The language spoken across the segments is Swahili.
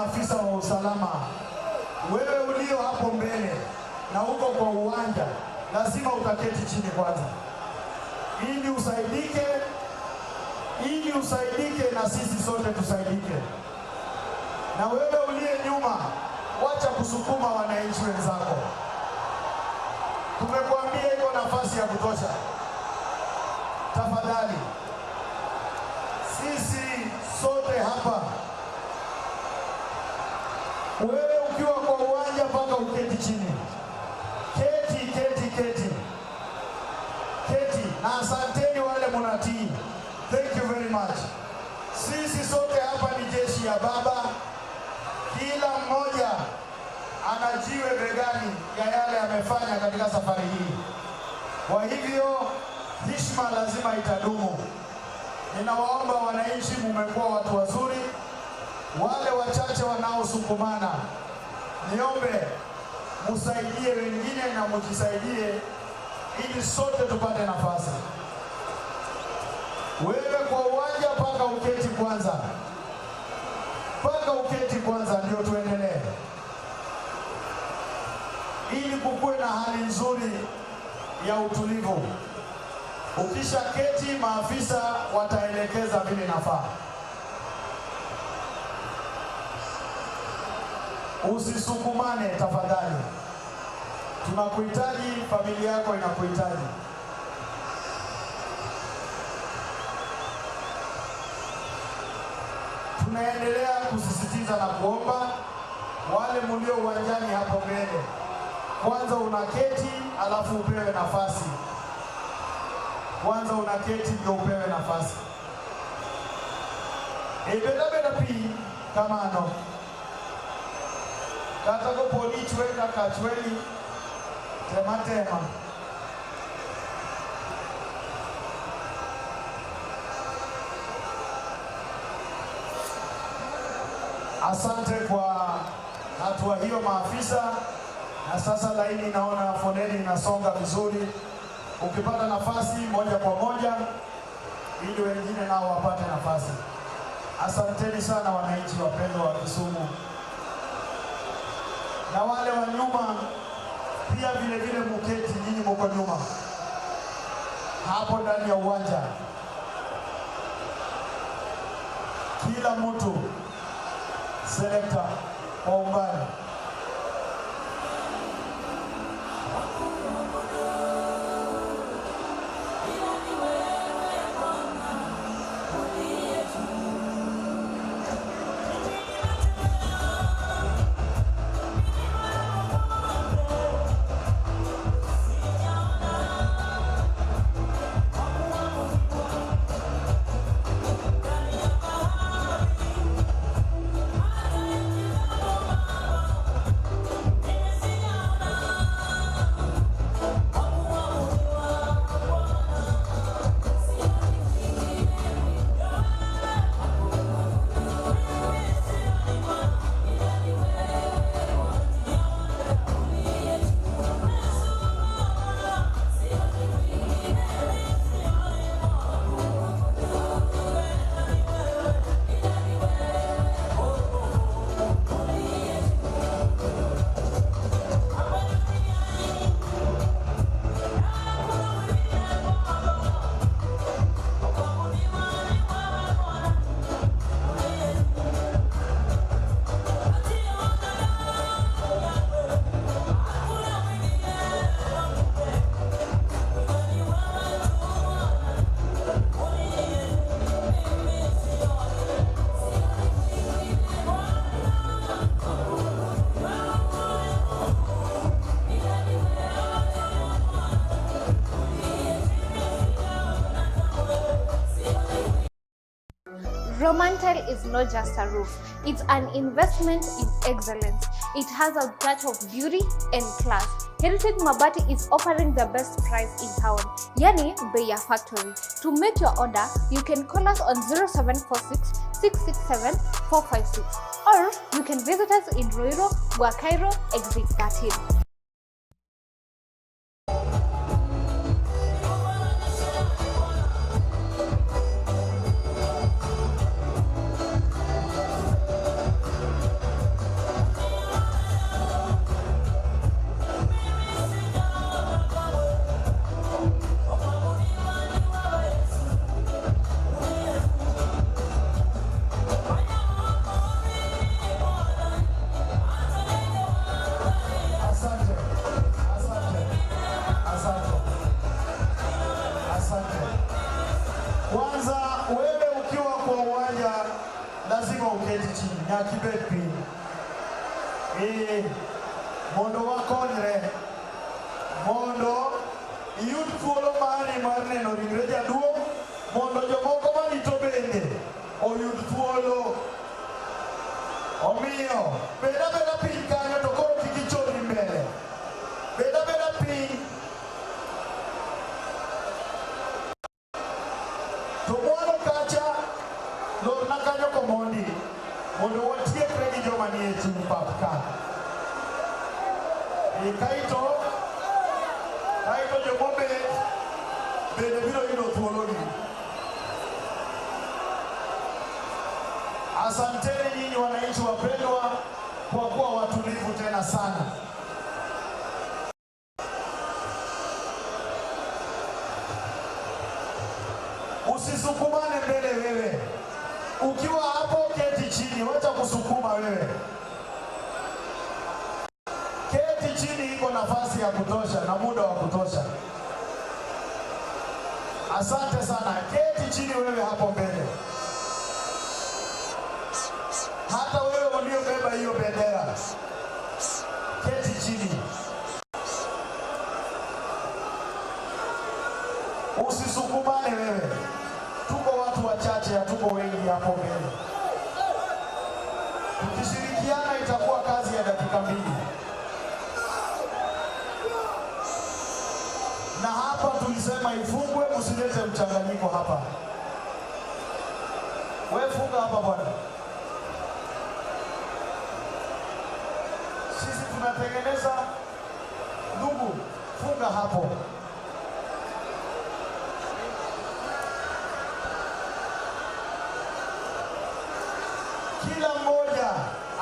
maafisa wa usalama, wewe ulio hapo mbele na uko kwa uwanja, lazima utaketi chini kwanza ili usaidike, ili usaidike na sisi sote tusaidike. Na wewe uliye nyuma, wacha kusukuma wananchi wenzako. Tumekuambia iko nafasi ya kutosha. Tafadhali, sisi sote hapa, wewe ukiwa kwa uwanja mpaka uketi chini. Keti, keti, keti. Keti. Na asanteni wale munatii. Thank you very much. Sisi sote hapa ni jeshi ya baba. Kila mmoja ana jiwe begani ya yale amefanya katika safari hii. Kwa hivyo heshima lazima itadumu. Ninawaomba wananchi, mumekuwa watu wazuri. Wale wachache wanaosukumana, niombe musaidie wengine na mujisaidie ili sote tupate nafasi. Wewe kwa uwanja paka uketi kwanza. Paka uketi kwanza ndio tuendelee. Ili kukuwe na hali nzuri ya utulivu. Ukisha keti, maafisa wataelekeza vile nafaa. Usisukumane tafadhali. Tunakuhitaji, familia yako inakuhitaji. Tunaendelea kusisitiza na kuomba wale mlio uwanjani hapo mbele, kwanza unaketi alafu upewe nafasi. Kwanza unaketi ndio upewe nafasi. Ebeda beda pi kamano. Kata ko poni chwe kaka chweni tema tema. Asante kwa hatua hiyo maafisa. Na sasa laini naona foleni inasonga vizuri. Ukipata nafasi moja kwa moja ili wengine nao wapate nafasi. Asanteni sana wananchi wapendwa wa Kisumu. Na wale wa nyuma pia vile vile muketi, nyinyi mko nyuma hapo ndani ya uwanja. Kila mtu selector kwa umbali. Romantile is not just a roof, it's an investment in excellence. It has a touch of beauty and class. Heritage Mabati is offering the best price in town, yani bei ya factory. To make your order, you can call us on 0746 667 456 or you can visit us in Ruiru, Bwakairo, exit 13. Nyaka ibed piny. Mondo wakonyre, mondo iyud thuolo mari mar neno ringre jaduong', mondo jomoko marito bende oyud thuolo. Omiyo, bed abeda piny kanyo to koro kik ichodri mbele. Bed abeda piny. To mwalo kacha, lorna kanyo komondi, mondo watiekre gi joma nie chuny pap ka. Kaito jomobet bende biro yudo thuologi. Asanteni nyinyi wananchi wapendwa kwa kuwa watulivu tena sana. Usisukumane mbele wewe. Ukiwa hapo keti chini, wacha kusukuma wewe. Keti chini, iko nafasi ya kutosha na muda wa kutosha. Asante sana. Keti chini wewe hapo mbele. Hata wewe uliobeba hiyo bendera, keti chini. Usisukumane wewe. Tuko watu wachache, hatuko wengi hapo mbele. Tukishirikiana itakuwa kazi ya dakika 2. Na hapa tulisema ifungwe, msilete mchanganyiko hapa. Wewe funga hapa bwana. Sisi tunatengeneza, ndugu, funga hapo. Kila mmoja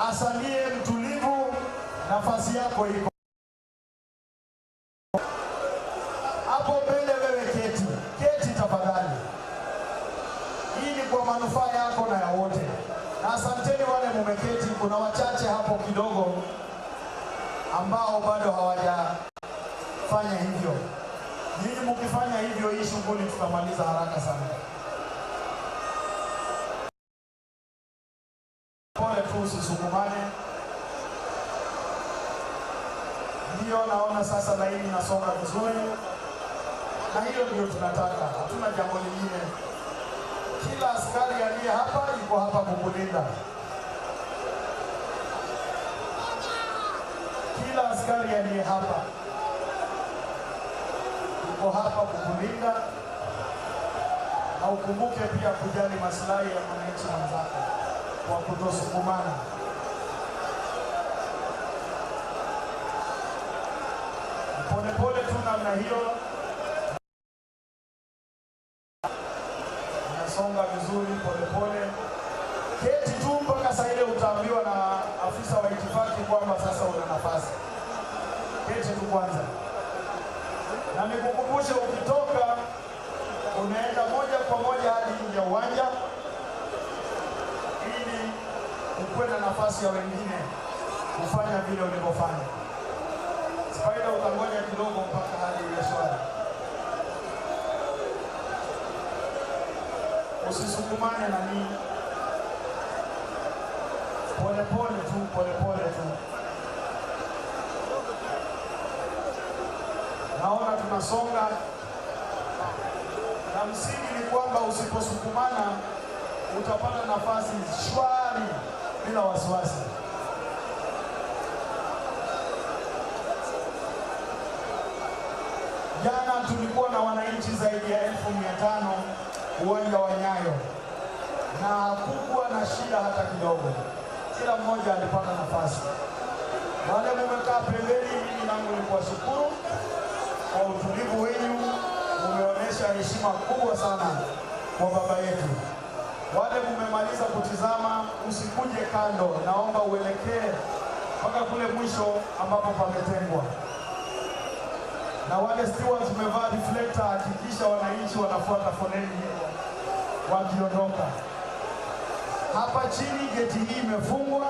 asalie mtulivu, nafasi yako iko hapo mbele. Wewe keti, keti tafadhali. Hii ni kwa manufaa yako na ya wote. Na asanteni wale mumeketi. Kuna wachache hapo kidogo ambao bado hawajafanya hivyo. Nyinyi mkifanya hivyo, hii shughuli tutamaliza haraka sana. Pole tu, usisukumane. Ndio naona sasa laini inasonga vizuri, na hiyo ndio tunataka. Hatuna jambo lingine. Kila askari aliye hapa yuko hapa kukulinda. Kila askari aliye hapa yuko hapa kukulinda, na ukumbuke pia kujali maslahi ya mwananchi mwenzako kwa kutosukumana. Pole pole tu namna hiyo, nasonga vizuri pole pole. Keti tu mpaka saa ile utaambiwa na afisa wa itifaki kwamba sasa una nafasi. Keti tu kwanza. Na nikukumbushe, ukitoka unaenda moja kwa moja hadi nje ya uwanja ili ukuwe na nafasi ya wengine kufanya vile ulivyofanya. Spider, utangoja kidogo mpaka hali iwe shwari. Usisukumane na nini. Pole pole tu, pole pole tu. Naona tunasonga, na msingi ni kwamba usiposukumana utapata nafasi shwari bila wasiwasi. Jana tulikuwa na wananchi zaidi ya 500,000 uwanja wa Nyayo, na hakukuwa na shida hata kidogo. Kila mmoja alipata nafasi. Wale mmekaa pembeni, mimi langu ni kuwashukuru kwa utulivu wenu. Mumeonyesha heshima kubwa sana kwa baba yetu. Wale mmemaliza kutizama, usikuje kando, naomba uelekee mpaka kule mwisho ambapo pametengwa. Na wale stewards mmevaa reflector, hakikisha wananchi wanafuata foleni hiyo wakiondoka. Hapa chini geti hii imefungwa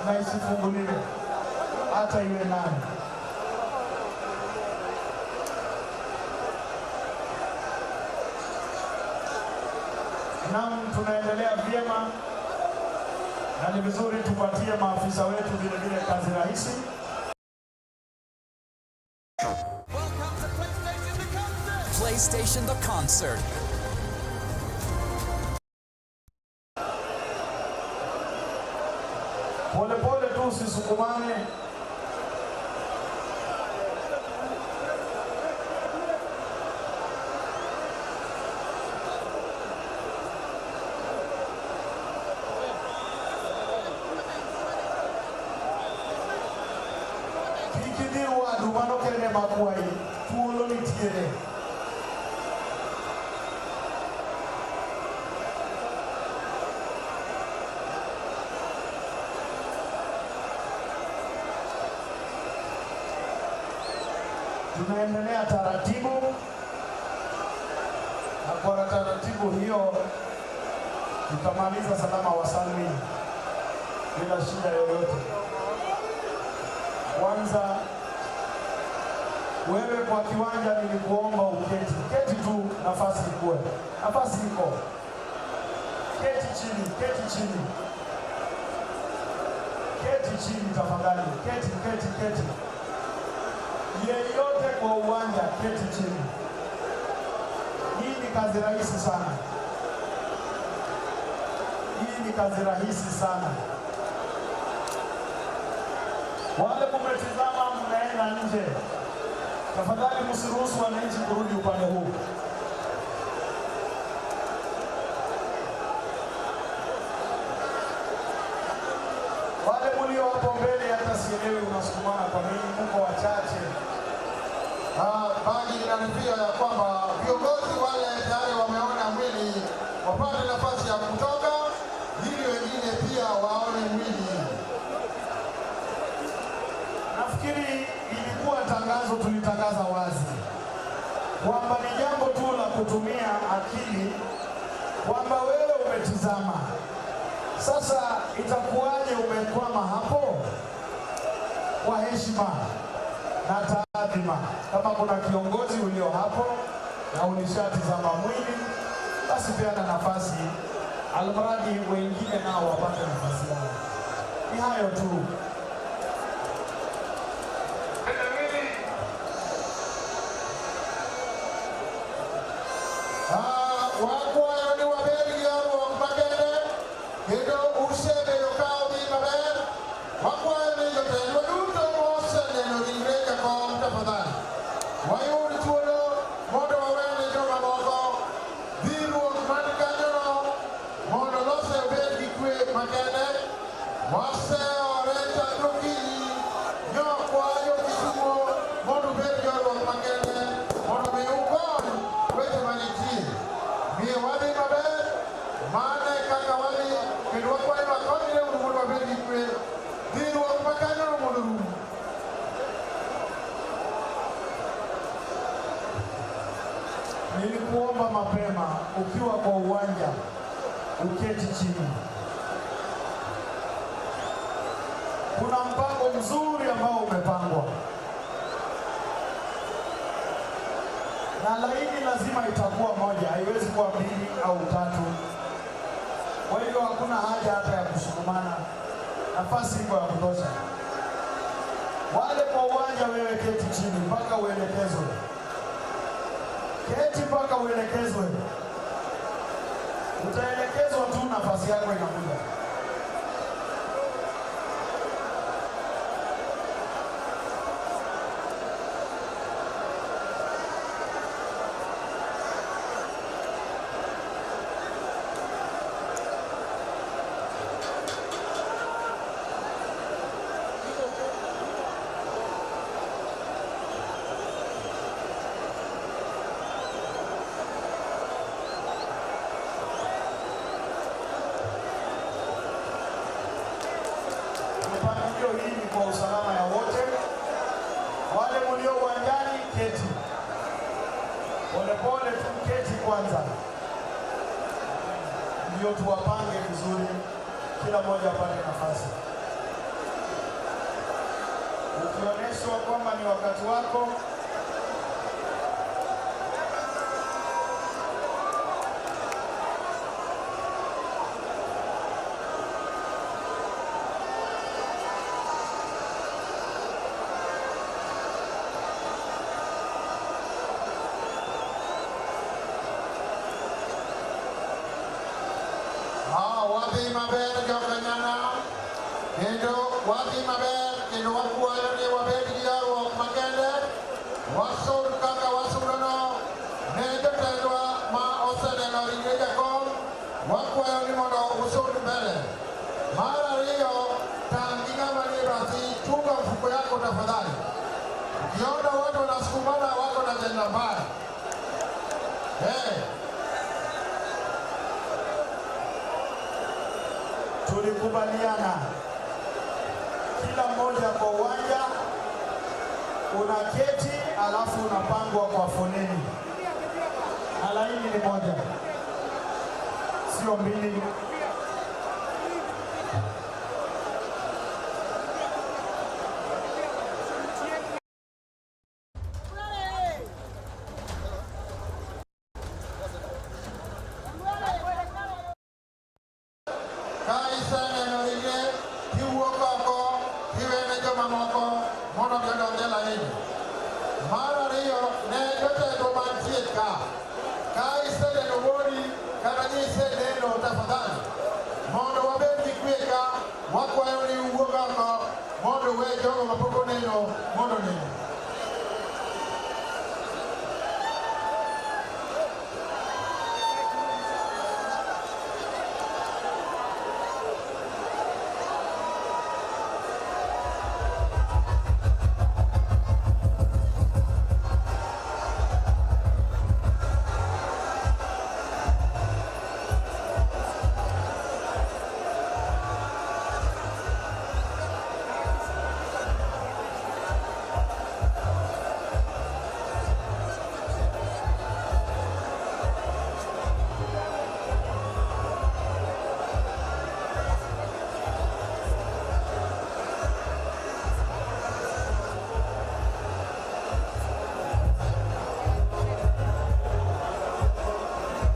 na isifunguliwe hata iwe nani. Naam, tunaendelea vyema. Na ni vizuri tupatie maafisa wetu vile vile kazi rahisi. PlayStation The Concert. Pole pole tu, usisukumane. Kik idhi wadu mano kende makwayi, thuolo nitiere. Tunaendelea taratibu, na kwa taratibu hiyo tutamaliza salama wasalmini bila shida yoyote. Kwanza wewe kwa kiwanja nilikuomba uketi, keti tu, nafasi ikuwe, nafasi iko. Keti chini, keti chini, keti chini tafadhali, keti, keti, keti. Yeyote kwa uwanja, keti chini. Hii ni kazi rahisi sana, hii ni kazi rahisi sana. Wale mumetizama, mnaenda nje, tafadhali msiruhusu wananchi kurudi upande huu. Wale mlio hapo mbele, hata sielewi unasukumana kwa nini, mko wachache. Bagi inarifia ya kwamba viongozi wale tayari wameona mwili wapate nafasi ya kutoka ili wengine pia waone mwili. Nafikiri ilikuwa tangazo, tulitangaza wazi kwamba ni jambo tu la kutumia akili, kwamba wewe umetizama. Sasa itakuwaje umekwama hapo? Kwa heshima na taadhima, kama kuna kiongozi ulio hapo na ulishatizama mwili, basi peana nafasi, almradi wengine nao wapate nafasi yao. Ni hayo tu. Wakwayo ni waber gi horuok makende kendo usebedo ka udhi maber. Wakwayo ni jotendwa duto moseneno ringre jakom tafadhali wayud thuolo mondo wawene jomamoko dhiruok man kanyono mondo lose obed gi kwe makende. Waseore chakre okinyi nyokwayo Kisumo mondo ubed gi horuok makende mondo mi ukony weche manitie. Miyo wadhi maber, mano e kaka wadhi kendo wakwayo ni wakonyre uru mondo wabed gi kwe. Dhiruok ma kanyono mondo orum. Nilikuomba mapema ukiwa kwa uwanja uketi chini. Kuna mpango mzuri ambao umepangwa, na laini lazima itakuwa moja, haiwezi kuwa mbili au tatu. Kwa hivyo hakuna haja hata ya kusukumana, nafasi iko ya kutosha. Wale kwa uwanja, wewe keti chini mpaka uelekezwe. Keti mpaka uelekezwe. Utaelekezwa tu, nafasi yako inakuja. Mipangilio hii ni kwa usalama ya wote. Wale mlio uwanjani, keti polepole tu, keti kwanza, ndio tuwapange vizuri, kila mmoja apate nafasi. Ukionyeshwa kwamba ni wakati wako, Wadhi maber jokanyanam, kendo wadhi maber, kendo wakwayo ni wabed gi horuok makende, wasud kaka wasudono ne jotendwa ma oseneno ringre jakom, wakwayo ni mondo usud mbele. Mar ariyo, tang' gi ng'ama nie bathi, chunga mfuko yako tafadhali. Ukiona watu wanasukumana wako na jenda mbaya. Hey. Tulikubaliana kila mmoja kwa uwanja unaketi, alafu unapangwa kwa foleni, na laini ni moja, sio mbili. Ka iseneno ringre, tiwuok oko, tiwene jomamoko mondo gidonj e laini. Mar ariyo, ne jotendwa mantie ka, ka iseneno wuodi kata ni iseneno tafadhali, mondo wabed gi kwe ka, wakwayo ni uwuog oko mondo uwe jogo mapok oneno mondo onen.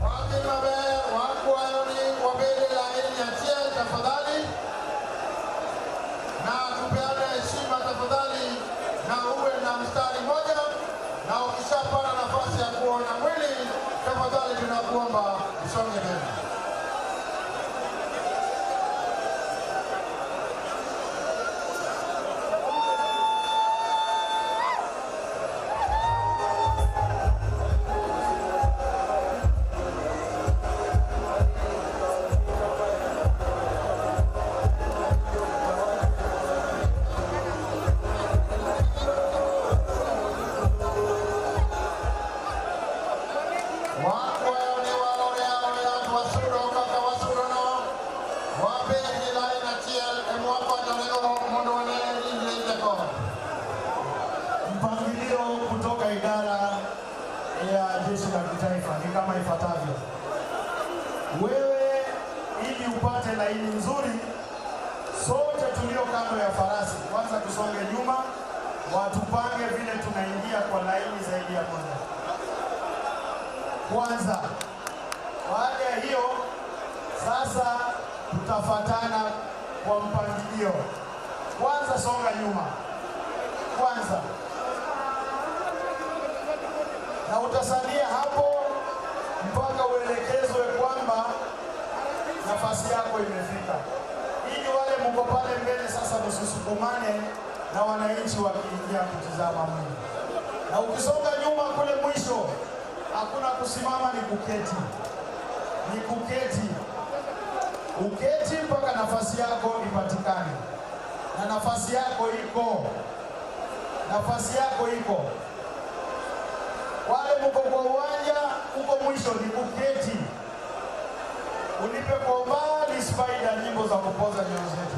Wadhi maber, wakwayo ni wabed e laini achiel tafadhali, na tupeane heshima tafadhali, na uwe na mstari moja, na ukishapata nafasi ya kuona mwili tafadhali, tunakuomba usonge mbele. Wakwayo ni waore aoya wasudo kaka wasudono, wabed gi lain achiel ema wakochorego mondo wane ringre jakom. Mpangilio kutoka idara ya jeshi la kitaifa ni kama ifuatavyo. Wewe ili upate laini nzuri, sote tulio kando ya farasi kwanza tusonge nyuma, watupange vile tunaingia kwa laini zaidi ya moja kwanza. Baada ya hiyo sasa tutafatana kwa mpangilio. Kwanza songa nyuma kwanza, na utasalia hapo mpaka uelekezwe kwamba nafasi yako imefika, ili wale mko pale mbele sasa msisukumane na wananchi wakiingia kutizama mwili. Na ukisonga nyuma kule mwisho, hakuna kusimama, ni kuketi, ni kuketi, uketi mpaka nafasi yako ipatikane, na nafasi yako iko, nafasi yako iko. Wale mko kwa uwanja huko mwisho ni kuketi, unipe kwa umbali Spider, nyimbo za kupoza nyoyo zetu.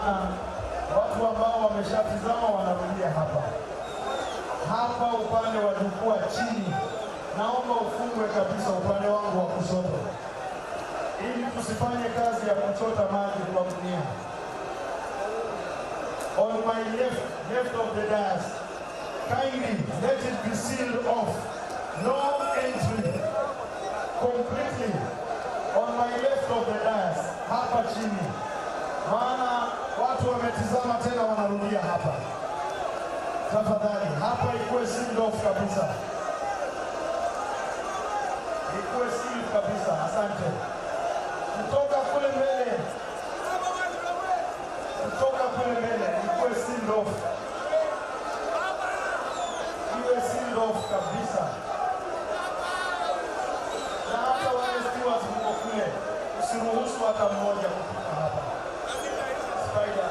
Maana watu ambao wameshatizama wanarudia hapa. Hapa upande wa jukwaa chini, naomba ufungwe kabisa upande wangu wa kushoto, ili tusifanye kazi ya kuchota maji kwa gunia. On my left, left of the dais, kindly let it be sealed off. No entry completely on my left of the dais, hapa chini, maana watu wametizama tena wanarudia hapa. Tafadhali hapa ikuwe sealed off kabisa, ikuwe sealed kabisa. Asante. Kutoka kule mbele, kutoka kule mbele ikuwe sealed off, iwe sealed off kabisa. Na hata wale stewards mko kule, usiruhusu hata mmoja kupita hapa. Spider.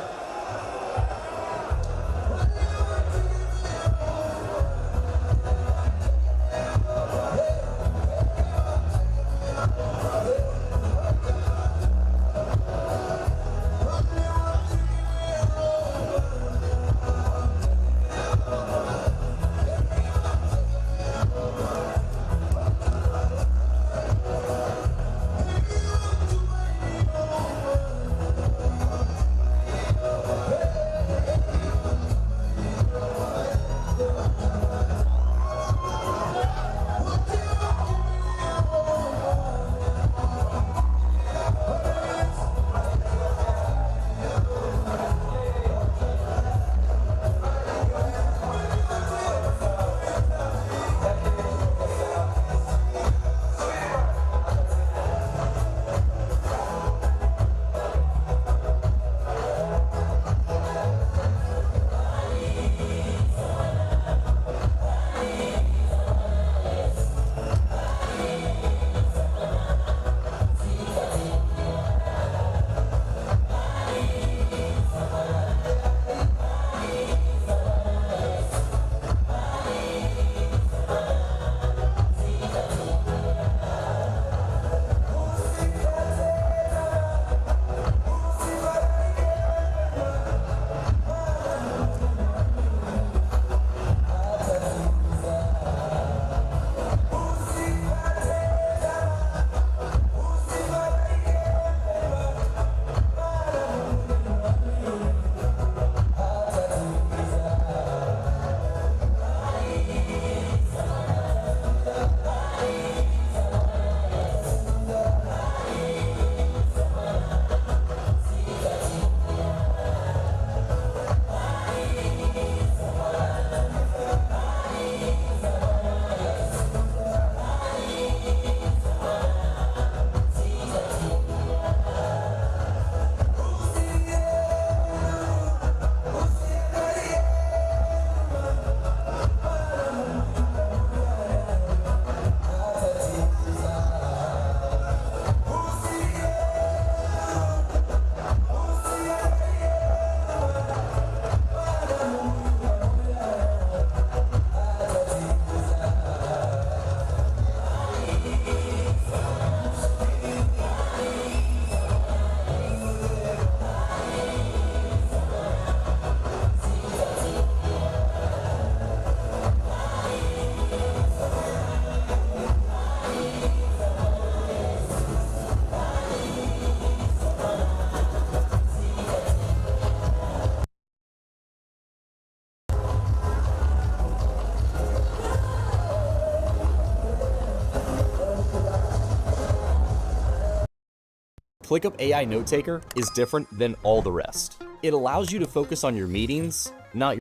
ClickUp AI Notetaker is different than all the rest. It allows you to focus on your meetings, not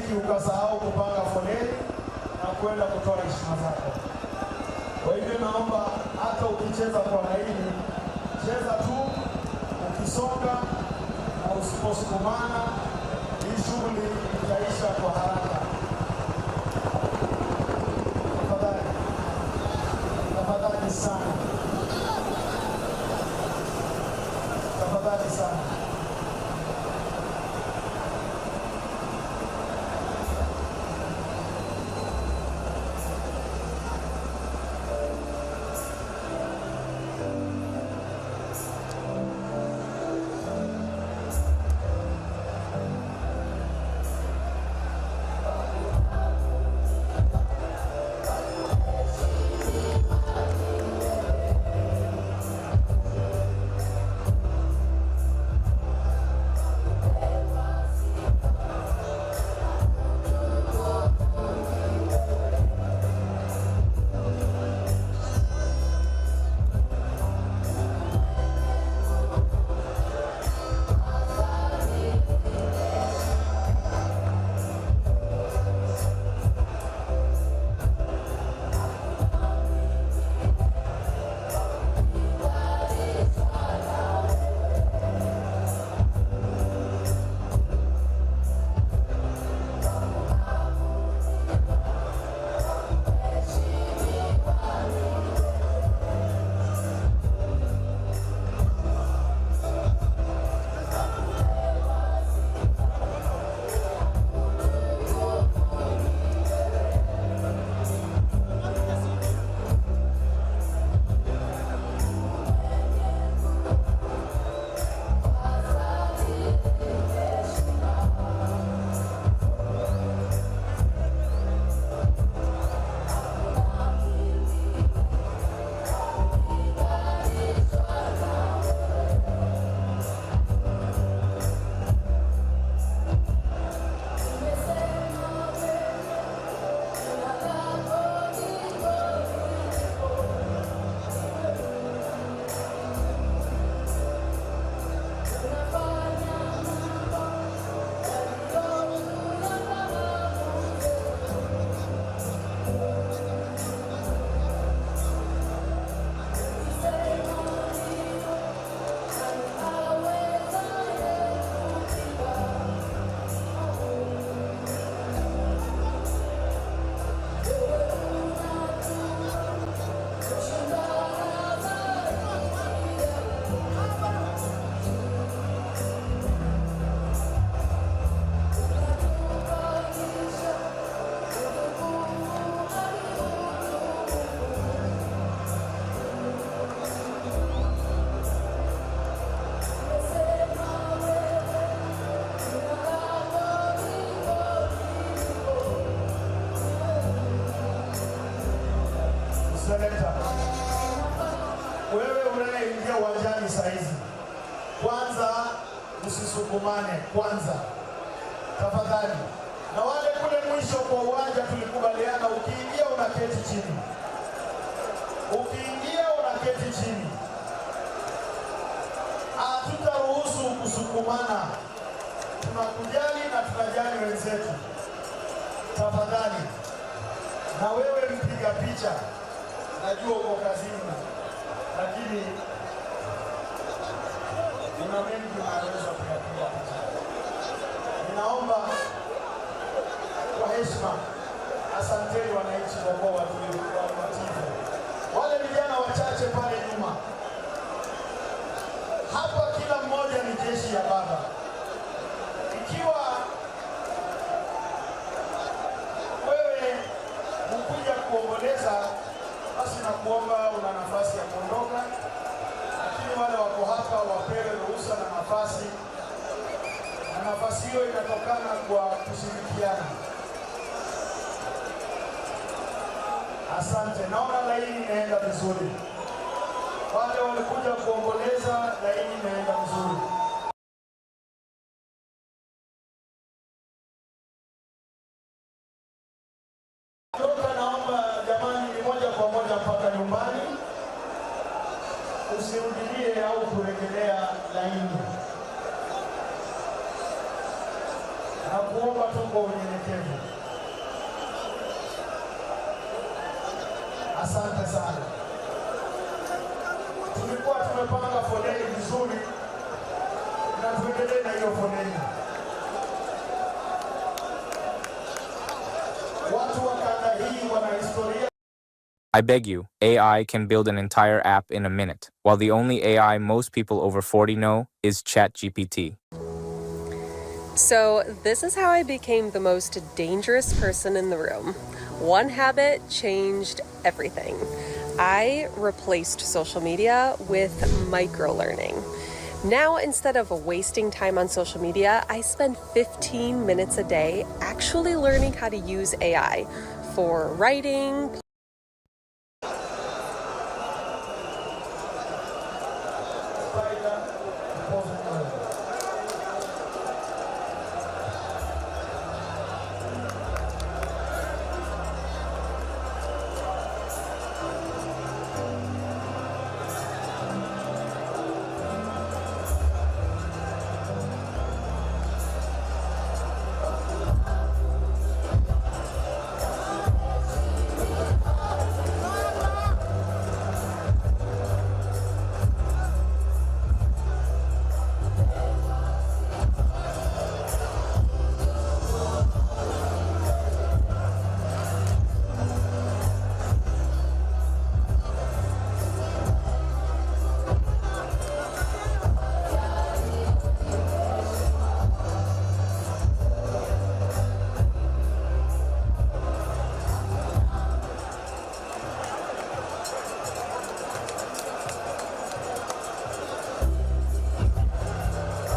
mziki ukasahau kupanga foleni na kwenda kutoa heshima zako. Kwa hivyo naomba hata ukicheza kwa laini, cheza tu ukisonga na usiposukumana, hii shughuli itaisha kwa haraka. Tafadhali, tafadhali sana, tafadhali sana. Selekta, wewe unayeingia uwanjani saa hizi, kwanza usisukumane kwanza, tafadhali. Na wale kule mwisho kwa uwanja tulikubaliana, ukiingia unaketi chini, ukiingia unaketi chini. Hatutaruhusu kusukumana, tunakujali na tunajali wenzetu, tafadhali. Na wewe mpiga picha, najua uko kazini, lakini kuna mengi unaweza kuyapiga picha. Ninaomba kwa heshima, asanteni wananchi kwa kuwa watulivu, watiifu. Wale vijana wachache pale nyuma, hapa kila mmoja ni jeshi ya baba. Ikiwa wewe hukuja kuomboleza, basi nakuomba una nafasi ya kuondoka, lakini wale wako hapa wapewe ruhusa na nafasi, na nafasi hiyo inatokana kwa kushirikiana. Asante, naona laini inaenda vizuri. Wale walikuja kuomboleza, laini inaenda vizuri. Toka naomba jamani, ni moja kwa moja mpaka nyumbani, usirudilie au kurejelea laini. Na kuomba tu kwa unyenyekevu. Asante sana. Tulikuwa tumepanga foleni vizuri na tuendelee na hiyo foleni. Watu wa kanda hii wana historia. I beg you, AI can build an entire app in a minute, while the only AI most people over 40 know is ChatGPT. So, this is how I became the most dangerous person in the room. One habit changed everything. I replaced social media with microlearning. Now, instead of wasting time on social media, I spend 15 minutes a day actually learning how to use AI for writing, Spider, ndiposa nyoyo.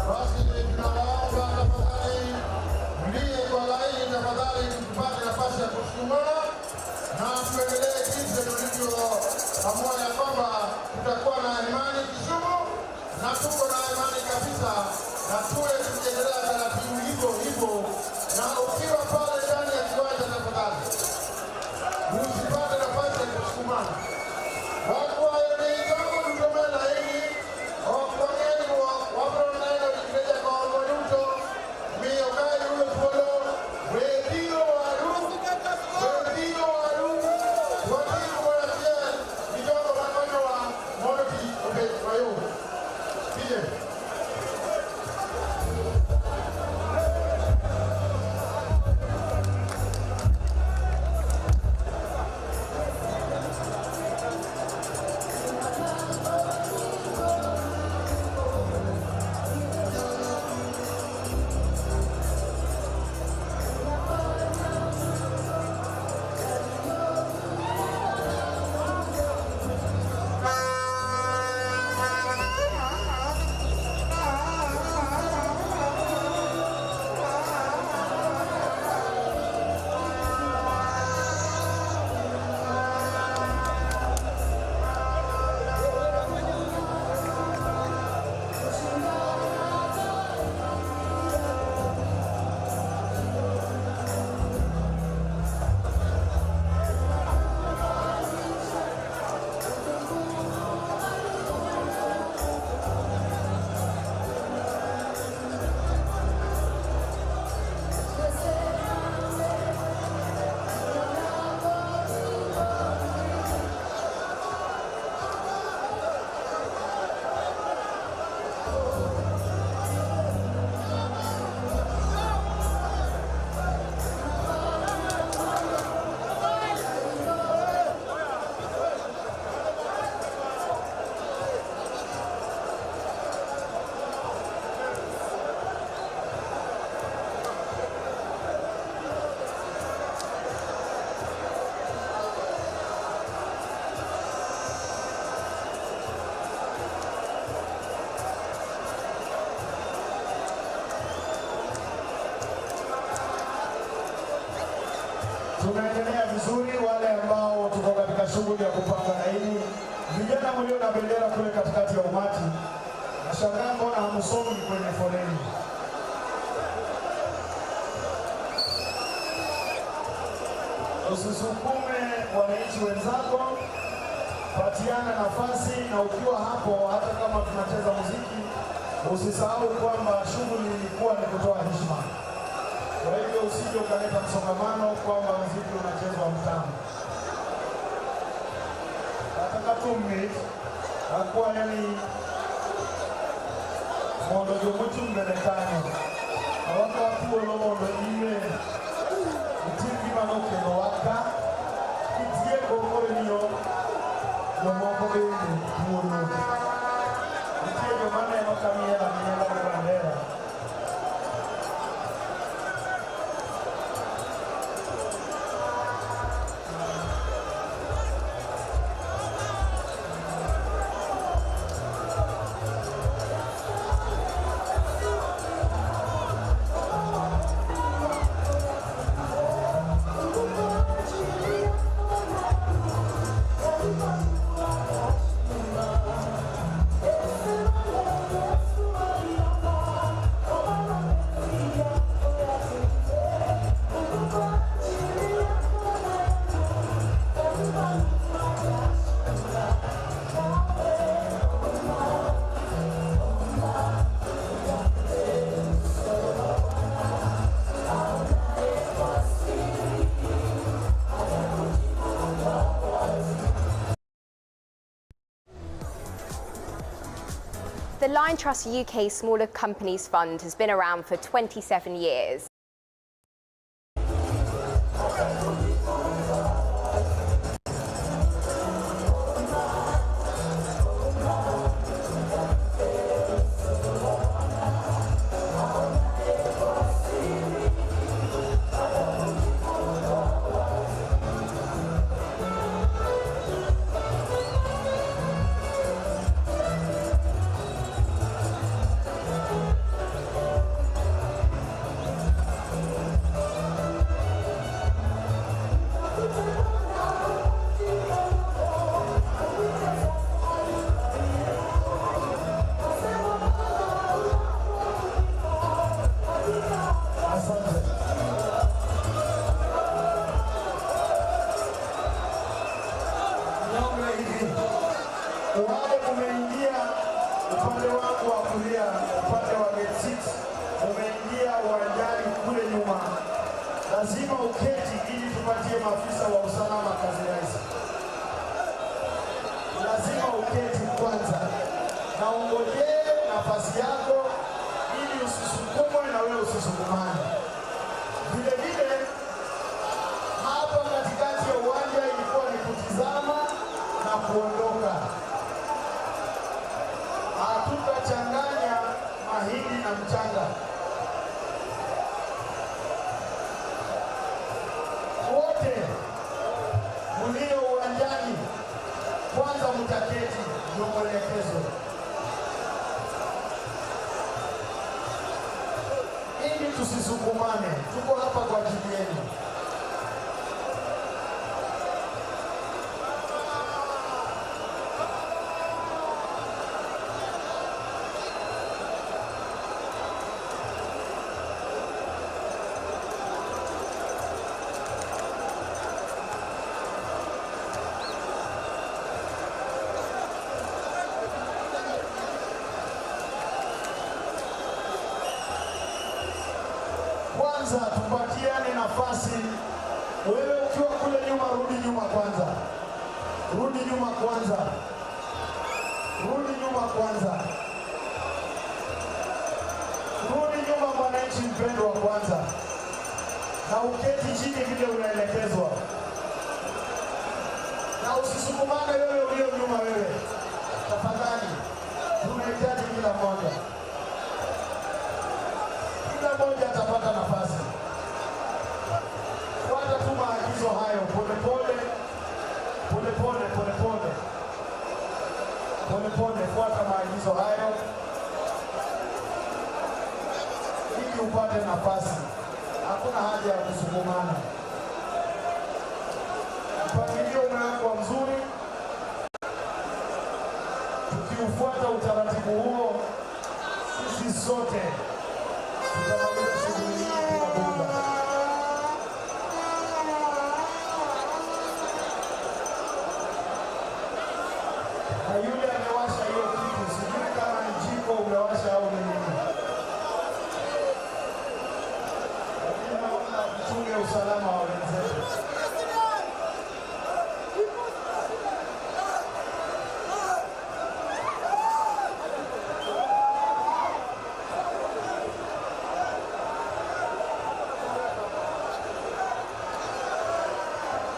Basi tunawaomba tafadhali mlie kwa laini tafadhali, tupate nafasi ya kusukumana na tuendelee jinsi tulivyoamua ya kwamba tutakuwa na imani Kisumu, na tuko na imani kabisa, na tuwe tukiendelea taratibu hivyo hivyo, na ukiwa pale ndani ya kiwanja tafadhali usipate nafasi ya kusukumana. Wakwayo ni jogo duto me laini, ok wang'eny ruok, wabiro neno ringre jakom duto, miyo ka yudo thuolo, we biro waru, we biro waru, wadhi kumoro achiel gi jogo makonyowa mondo tich obed mayom. DJ. Tunaendelea vizuri, wale ambao tuko katika shughuli ya kupanga laini, vijana mlio na bendera kule katikati ya umati, nashangaa mbona hamsongi kwenye foleni. Usisukume wananchi wenzako, patiana nafasi, na ukiwa hapo, hata kama tunacheza muziki, usisahau kwamba shughuli ilikuwa ni kutoa heshima. Kwa hivyo usije ukaleta msongamano kwamba muziki unachezwa mtamu. Nataka 2 minutes akwayo ni mondo jomochung' mbele kanyo awakawa thuolo mondo iwe itim gima nokelowa ka kitieko koro imiyo jomoko bende thuolo. Nitie joma neno ka miel amiela gi bandera. The Liontrust UK Smaller Companies Fund has been around for 27 years. Asante. Niombe hivi, wale mumeingia upande wangu wa kulia, upande wa gate 6, mumeingia uwanjani kule nyuma, lazima uketi ili tupatie maafisa wa usalama kazi rahisi. Lazima uketi kwanza na ungojee nafasi yako ili usisukumwe na wewe usisukumane. Vile vile hapa katikati ya uwanja ilikuwa ni kutizama na kuondoka. Hatutachanganya mahindi na mchanga. Wote mlio uwanjani, kwanza mtaketi, ndio mwelekezo, ili tusisukumane. Tuko hapa kwa ajili yenu. Kwanza tupatiane nafasi. Wewe ukiwa kule nyuma, rudi nyuma kwanza, rudi nyuma kwanza, rudi nyuma kwanza, rudi nyuma, mwananchi mpendwa, kwanza, na uketi chini vile unaelekezwa, na usisukumane wewe ulio nyuma. Wewe tafadhali, tunahitaji kila mmoja kila mmoja atapata nafasi. Fuata tu maagizo hayo polepole, polepole, polepole, polepole, fuata maagizo hayo ili upate nafasi. Hakuna haja ya kusukumana. Mpangilio umewekwa mzuri, tukiufuata utaratibu huo, sisi sote tutamaliza shughuli hii bila bughudha. Na yule amewasha hiyo kitu, sijui kama ni jiko umewasha au ni nini, lakini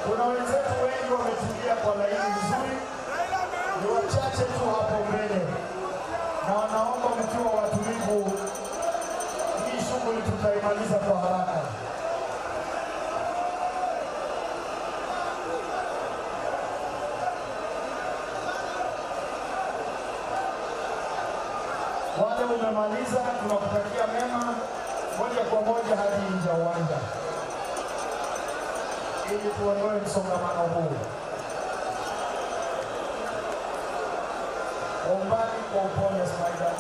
Kuna wenzetu wengi wametulia kwa laini vizuri, ni wachache tu hapo mbele, na wanaomba mkiwa watulivu, hii shughuli tutaimaliza kwa haraka. Wale umemaliza, tunakutakia mema, moja kwa moja hadi nje ya uwanja ili tuondoe msongamano huu. Kwa umbali, kwa upole, Spider.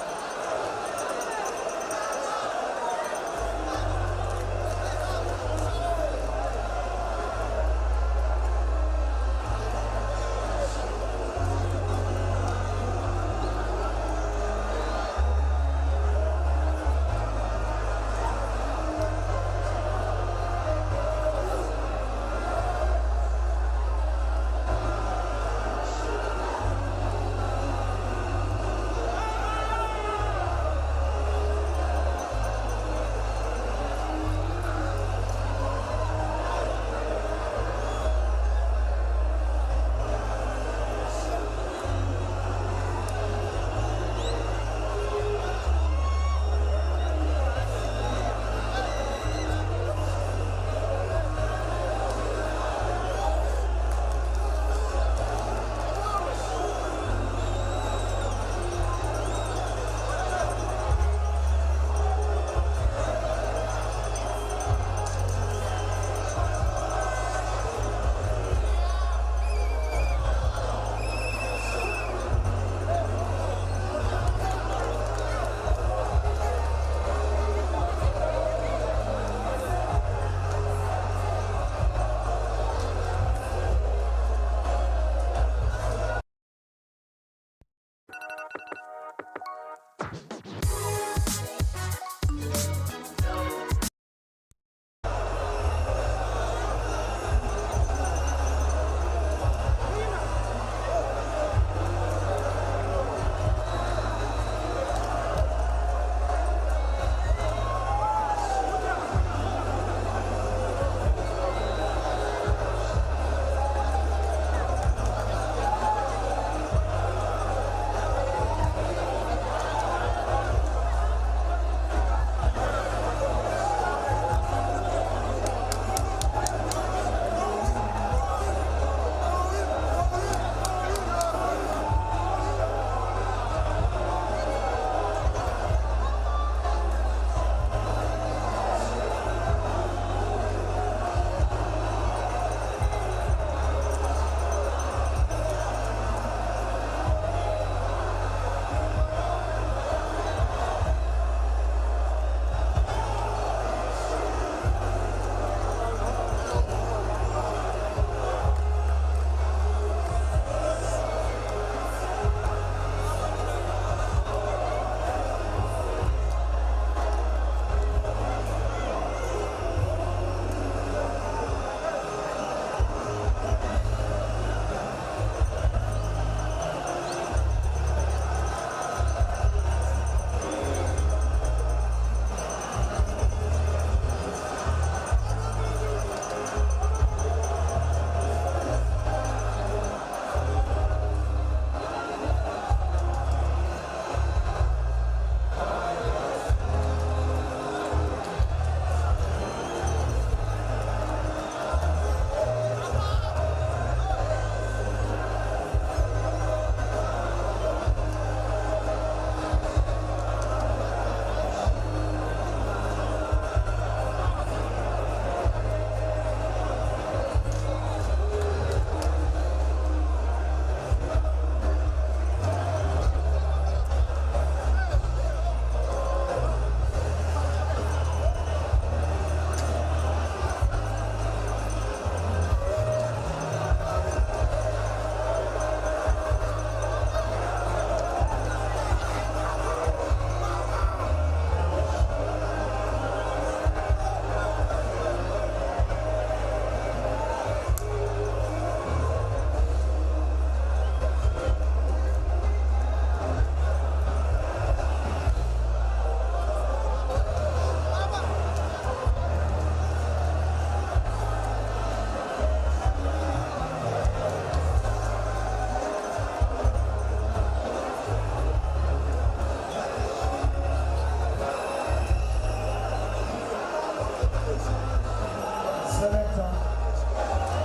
Senator.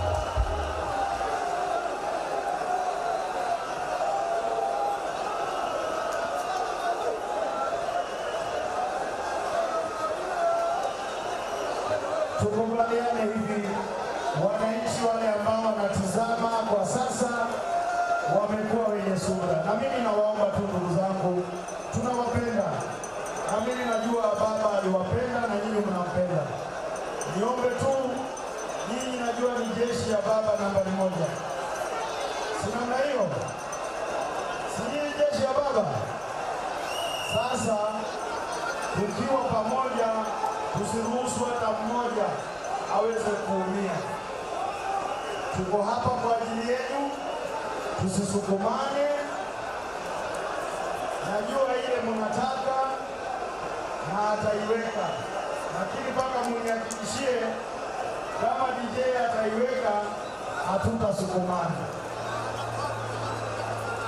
Tukubaliane hivi, wananchi wale ambao wanatizama kwa sasa wamekuwa wenye subira, na mimi nawaomba tu ndugu zangu, tunawapenda, na mimi najua baba aliwapenda na nyinyi mnampenda. Niombe tu nyinyi, najua ni jeshi ya baba nambari moja, si namna hiyo? Si nyinyi jeshi ya baba? Sasa tukiwa pamoja, tusiruhusu hata mmoja aweze kuumia. Tuko hapa kwa ajili yenu, tusisukumane. Najua ile mnataka na ataiweka, lakini mpaka munihakikishie kama DJ ataiweka, hatutasukumana.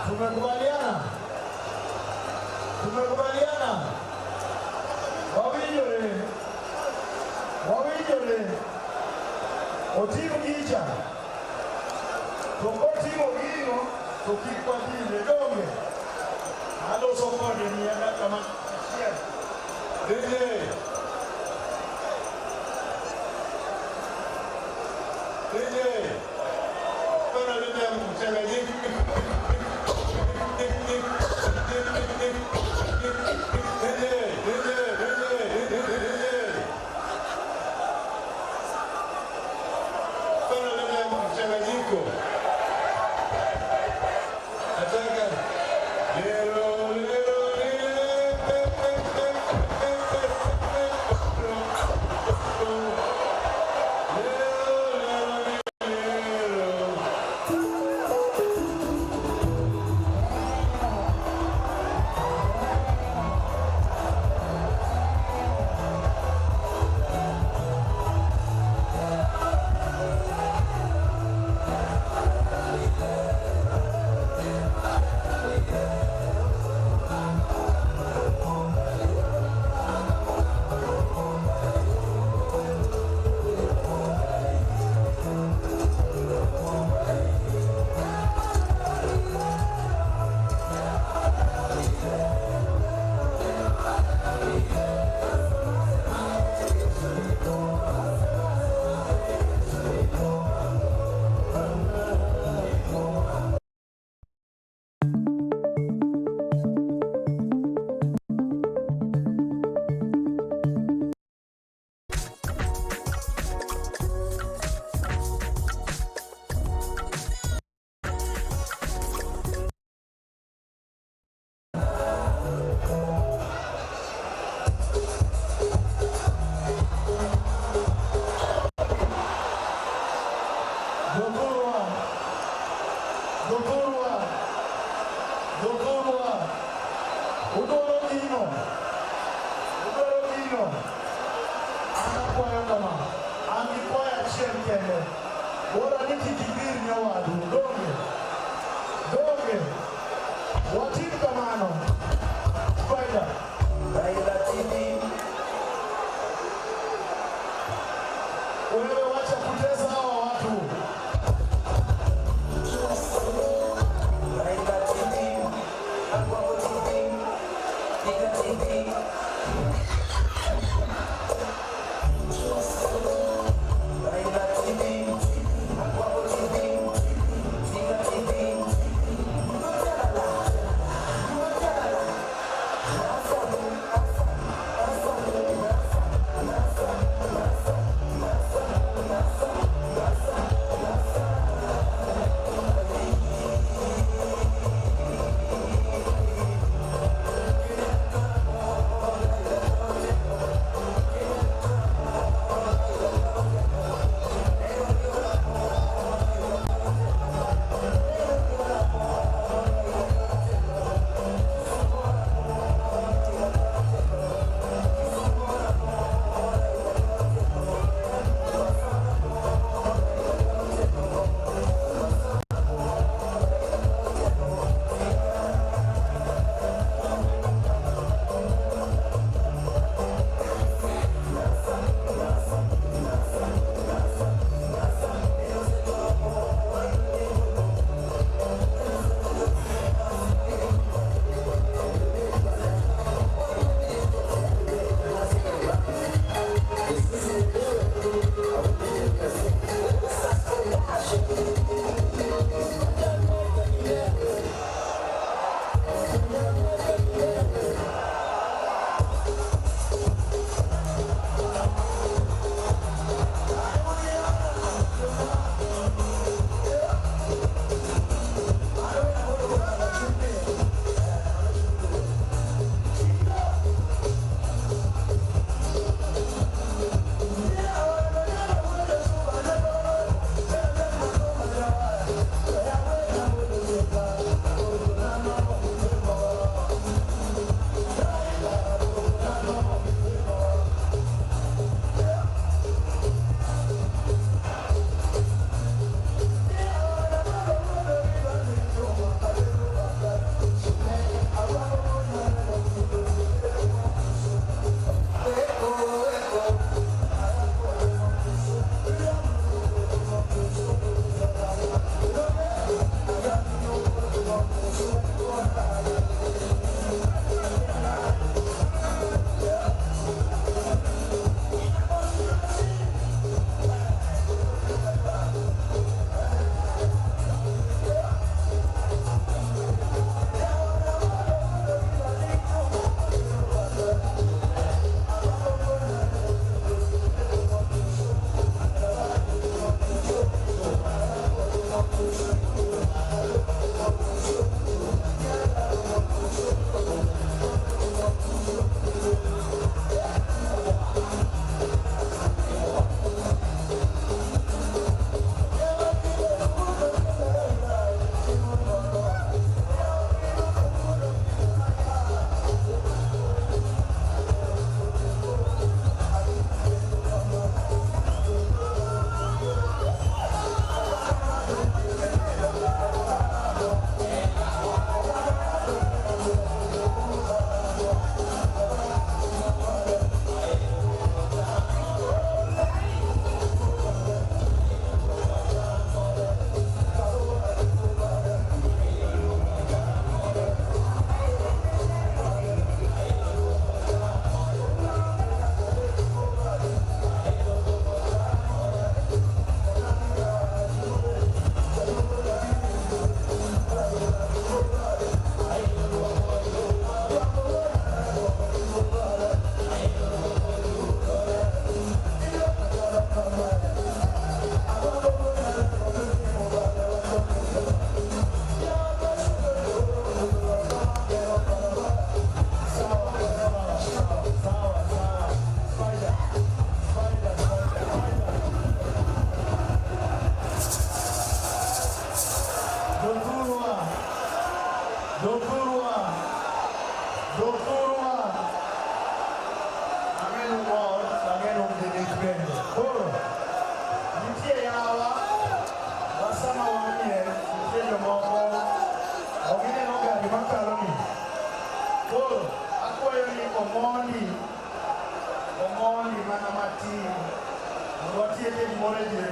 Tumekubaliana? Tumekubaliana? Wawinjore, wawinjore, otim gicha to kotimo gino to kik wadine donge aloso kode miya dakika achiel. DJ. DJ. Bana leta mchanganyiko. DJ, DJ, DJ, DJ. Bana leta mchanganyiko. Nataka lero lero Jothurwa, Jothurwa, Jothurwa, udwaro gino, udwaro gino. An akwayo kama, an gi kwayo achiel kende. Bora ni kik idhir nyawadu, donge? Donge? Watim kamano. Faida. Raila TV. Wewe wacha kutesa hawa watu. Raila TV, Agwambo TV, Tiga TV. Raila TV, Agwambo TV, Tiga TV.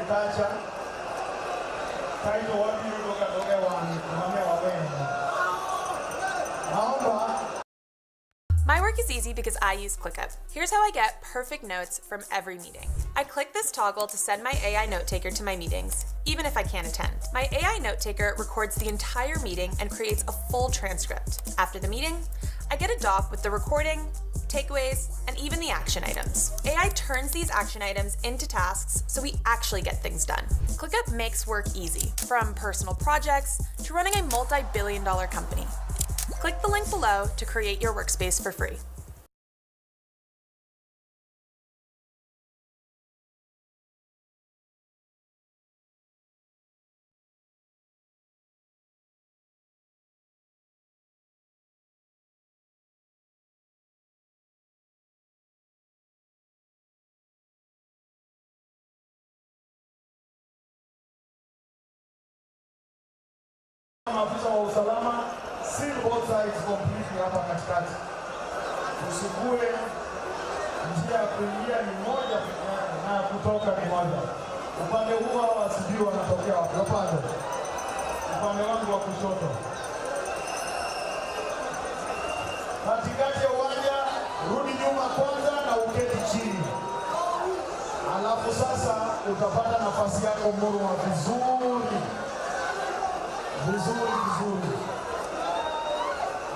kacha kaito wabiro doga doga wang'e kuma ne wawene. Naomba. My work is easy because I use ClickUp. Here's how I get perfect notes from every meeting. I click this toggle to send my AI notetaker to my meetings, even if I can't attend. My AI notetaker records the entire meeting and creates a full transcript. After the meeting, I get a doc with the recording, takeaways, and even the action items. AI turns these action items into tasks so we actually get things done. ClickUp makes work easy, from personal projects to running a multi-billion-dollar company. Click the link below to create your workspace for free. Maafisa wa usalama, seal both sides completely hapa katikati. Usikue njia ya kuingia ni moja peke yake na ya kutoka ni moja. Upande huu hawa sijui wanatokea wapi. Upande wangu wa kushoto. Katikati ya uwanja, rudi nyuma kwanza na uketi chini. Alafu sasa utapata nafasi yako murwa vizuri. Vizuri vizuri.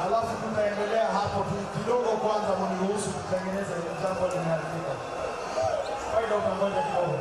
Alafu tutaendelea hapo tu kidogo kwanza, mniruhusu kutengeneza ile jambo limeharibika. Faida utangoja kidogo.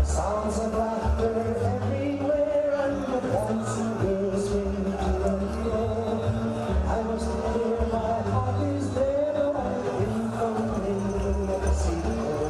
Sounds of laughter everywhere and the dancing girls swing to and fro. I must clear my heart is there, but I've been from Mexico.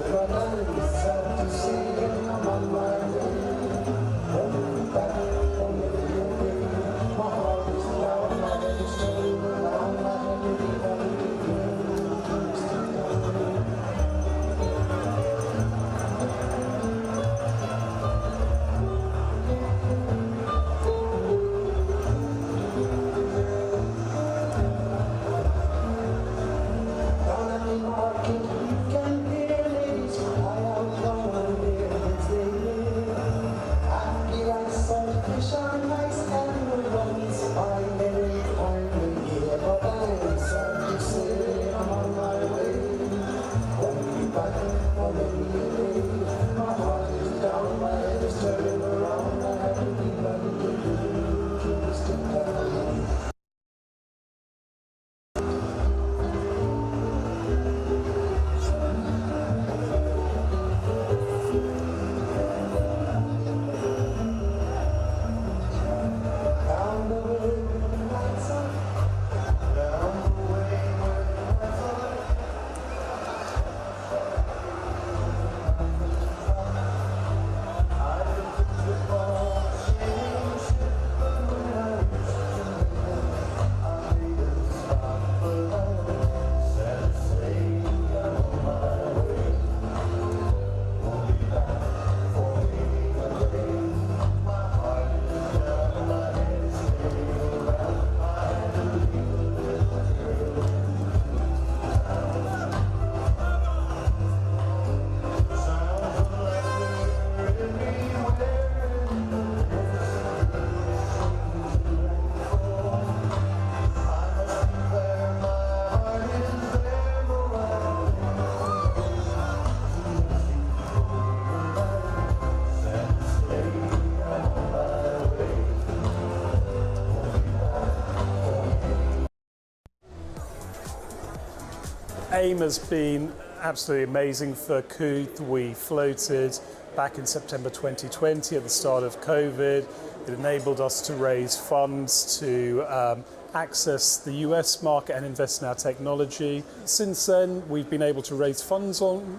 AIM has been absolutely amazing for Kooth. We floated back in September 2020 at the start of COVID. It enabled us to raise funds to access the US market and invest in our technology. Since then, we've been able to raise funds on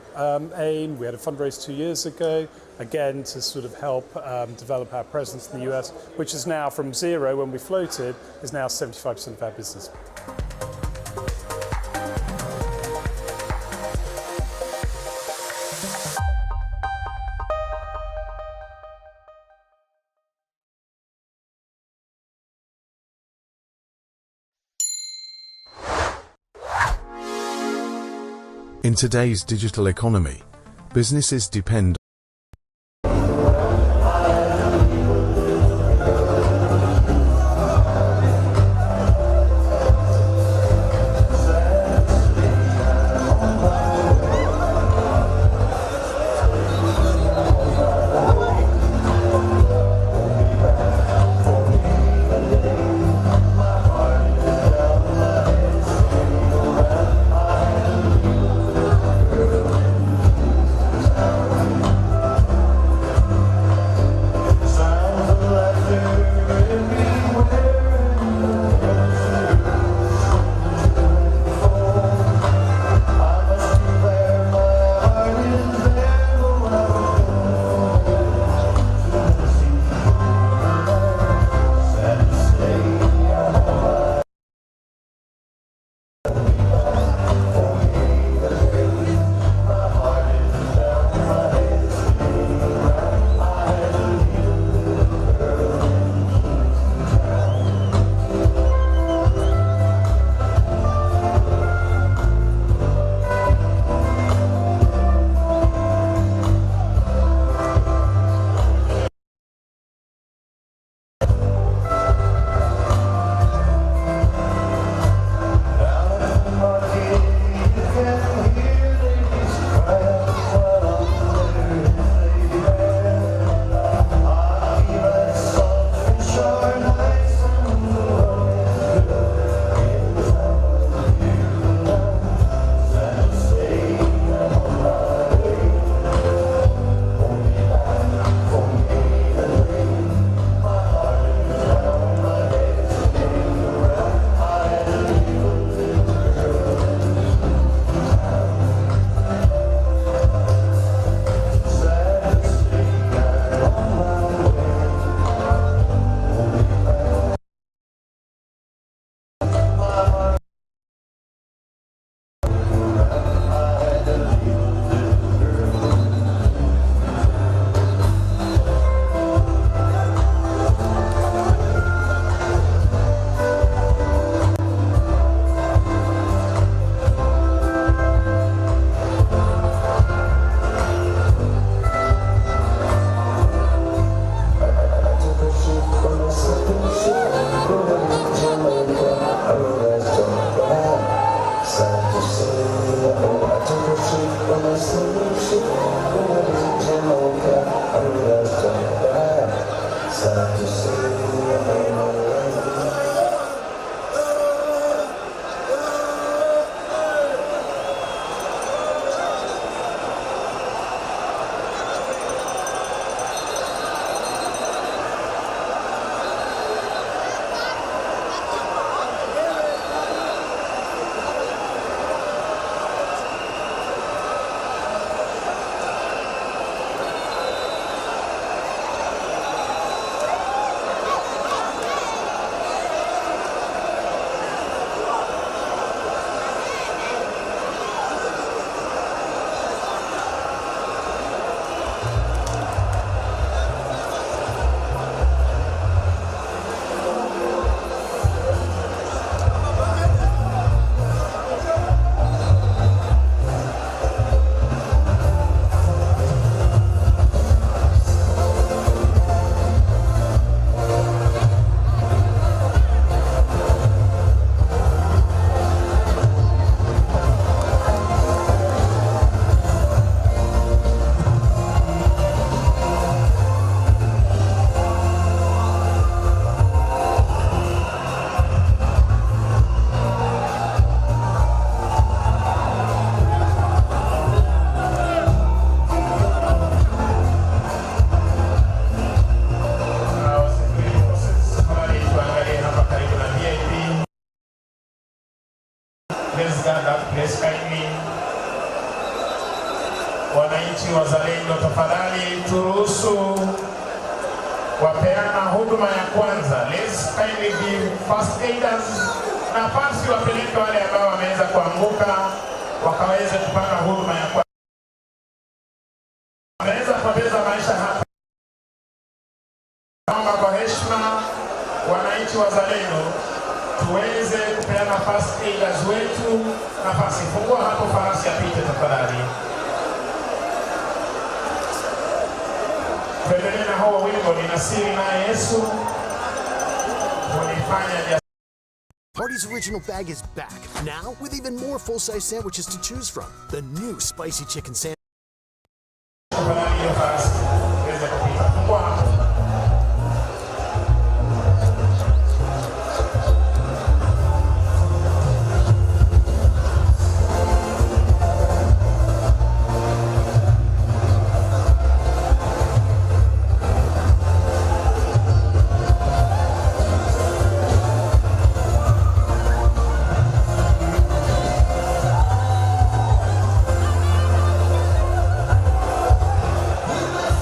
AIM. We had a fundraise 2 years ago, again, to sort of help develop our presence in the US, which is now from zero when we floated, is now 75% of our business. In today's digital economy, businesses depend Wazalendo, tafadhali turuhusu wapeana huduma ya kwanza. Let's kindly give first aiders nafasi, wapeleke wale ambao wameweza kuanguka wakaweze kupata huduma ya kwanza. Wameweza kupoteza maisha hapa. Naomba kwa heshima wananchi wazalendo tuweze kupeana first aiders wetu nafasi. Fungua hapo farasi apite tafadhali. Tuendelee na huo wimbo, nina siri naye Yesu hunifanya jasiri. Hardee's Original Bag is back, now with even more full-size sandwiches to choose from. The new spicy chicken sandwich. Tafadhali hiyo farasi iweze kupita. Fungua hapo. Thank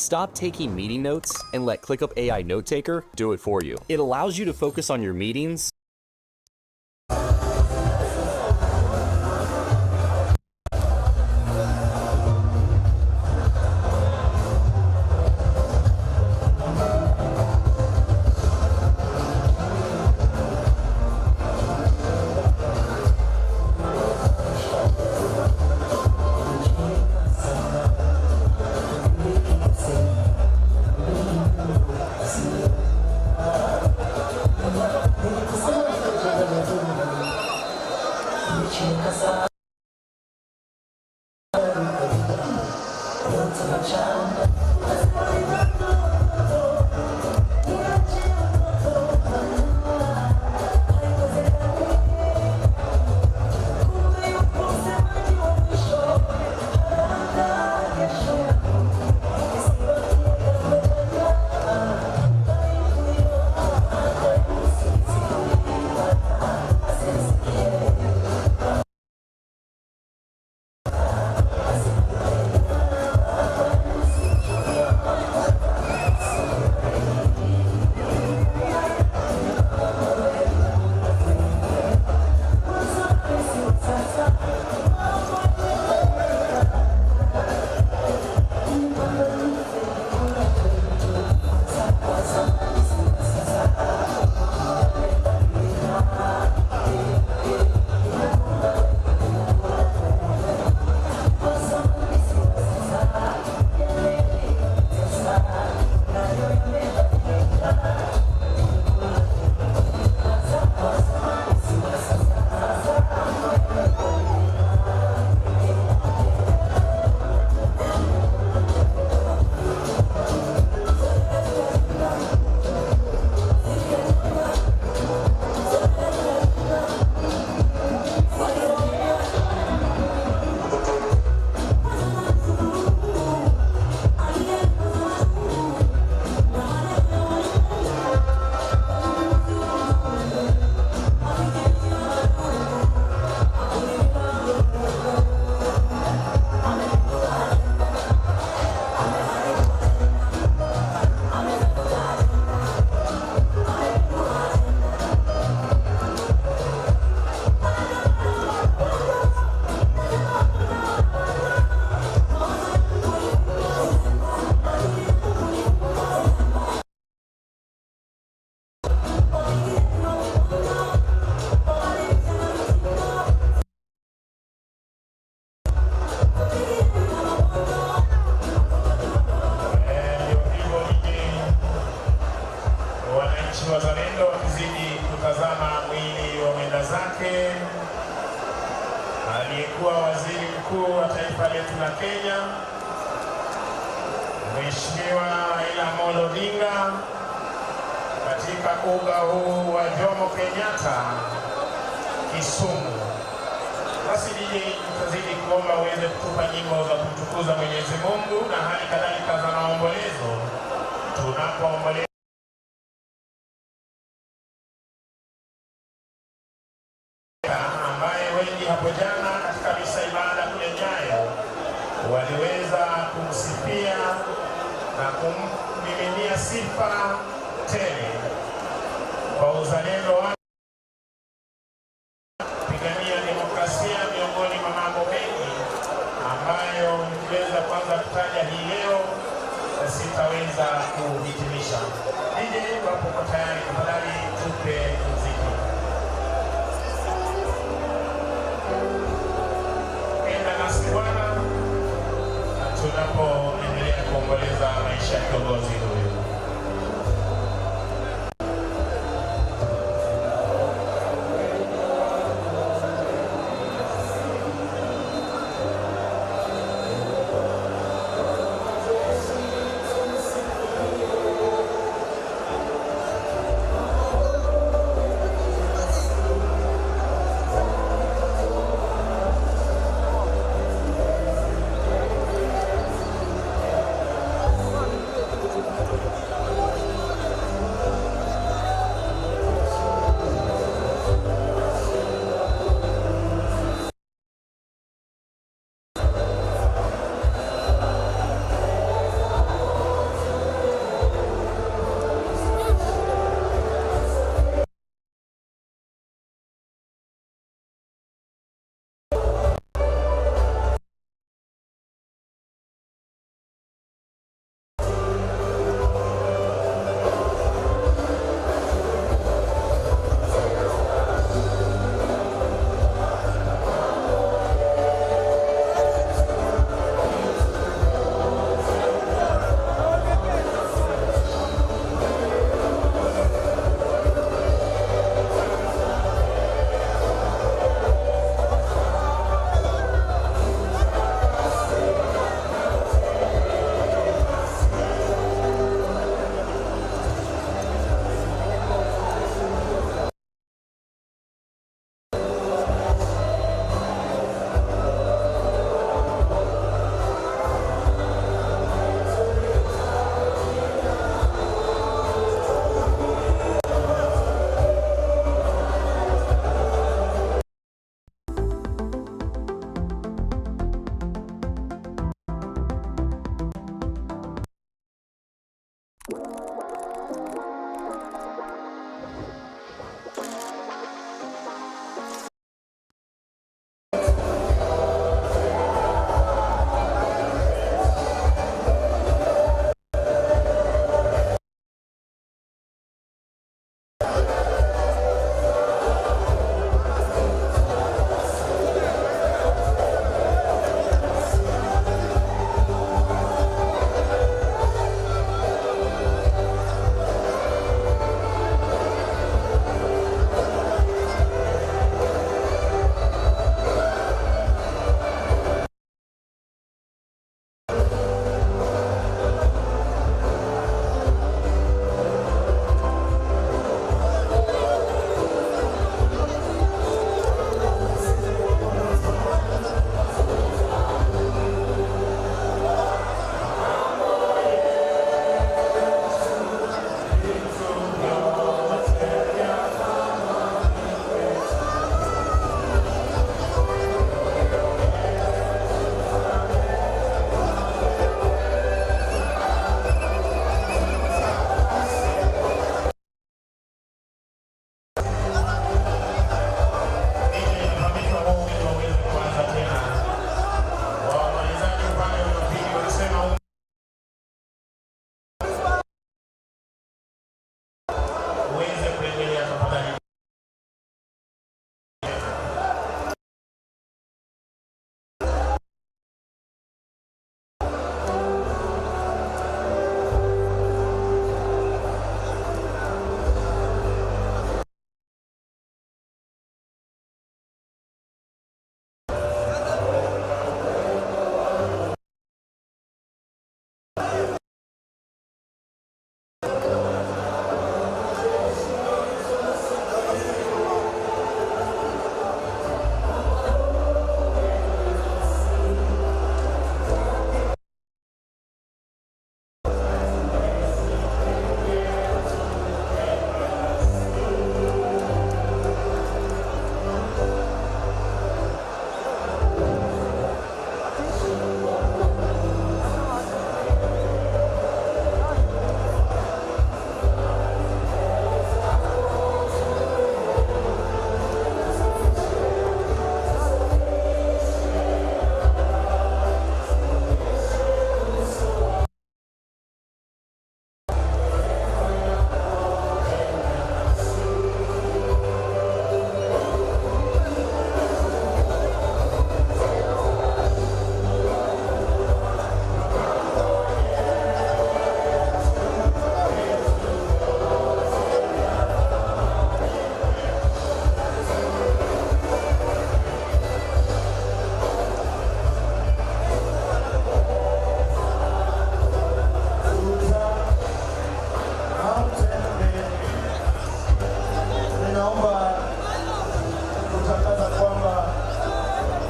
Stop taking meeting notes and let ClickUp AI Notetaker do it for you. It allows you to focus on your meetings. Wananchi wazalendo wakizidi kutazama mwili wa mwenda zake aliyekuwa waziri mkuu wa taifa letu la Kenya, Mheshimiwa Raila Amolo Odinga, katika uga huu wa Jomo Kenyatta Kisumu. Basi DJ, tutazidi kuomba uweze kutupa nyimbo za kumtukuza Mwenyezi Mungu na hali kadhalika za maombolezo tunapoomboleza ambaye wengi hapo jana katika misa ibada kule Nyayo waliweza kumsifia na kummiminia sifa tele kwa uzalendo wake, kupigania demokrasia, miongoni mwa mambo mengi ambayo nikiweza kwanza kutaja hii leo sitaweza kuhitimisha. DJ, wapo kwa tayari, tafadhali tupe muziki. Enda nasi Bwana tunapoendelea kuomboleza maisha ya kiongozi huyu.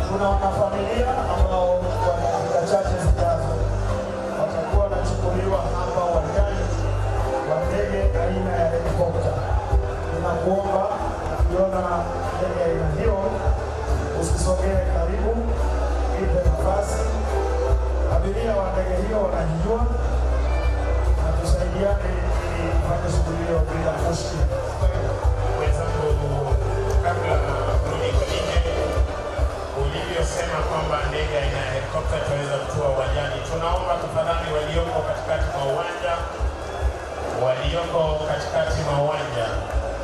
Kuna wanafamilia ambao kwa dakika chache zijazo watakuwa wanachukuliwa hapa uwanjani kwa ndege aina ya helikopta. Ninakuomba ukiona ndege aina hiyo usisogee karibu, ipe nafasi. Abiria wa ndege hiyo wanajijua, na tusaidiane ili tufanye shughuli hiyo bila mushkili. Wenzangu, kabla kurudi kwa DJ, ulivyosema kwamba ndege aina ya helikopta itaweza kutua uwanjani, tunaomba tafadhali walioko katikati mwa uwanja, walioko katikati mwa uwanja,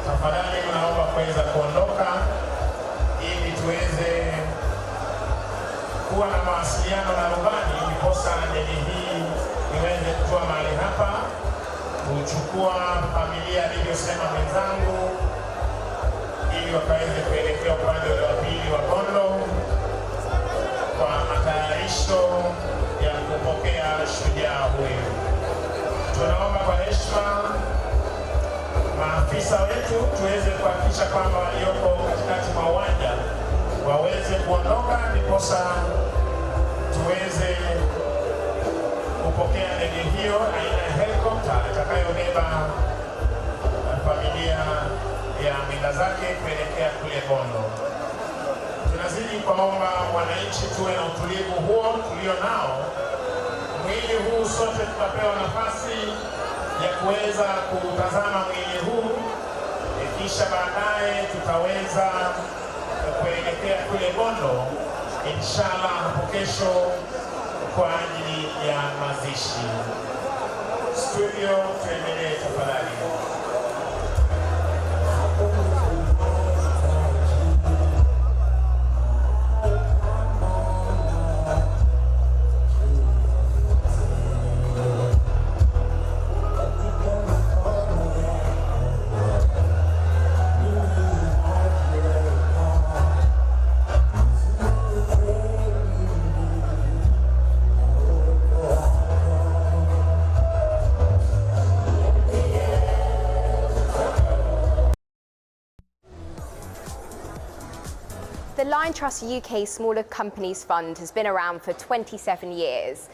tafadhali mnaomba kuweza kuondoka ili tuweze kuwa na mawasiliano na rubani, ndiposa ndege hii iweze kutua mahali hapa kuchukua familia alivyosema mwenzangu, ili wakaweze kuelekea upande ule wa pili wa Bondo kwa matayarisho ya kupokea shujaa huyu. Tunaomba kwa heshima maafisa wetu tuweze kuhakikisha kwamba walioko katikati mwa uwanja waweze kuondoka, ndiposa tuweze kupokea ndege hiyo aina ya helikopta itakayobeba familia ya mwenda zake kuelekea kule Bondo. Tunazidi kuwaomba wananchi tuwe na utulivu huo tulio nao. Mwili huu sote tutapewa nafasi ya kuweza kutazama mwili huu, kisha baadaye tutaweza kuelekea kule Bondo inshallah hapo kesho kwa ajili ya mazishi. Studio, tuendelee tafadhali. The Liontrust UK Smaller Companies Fund has been around for 27 years.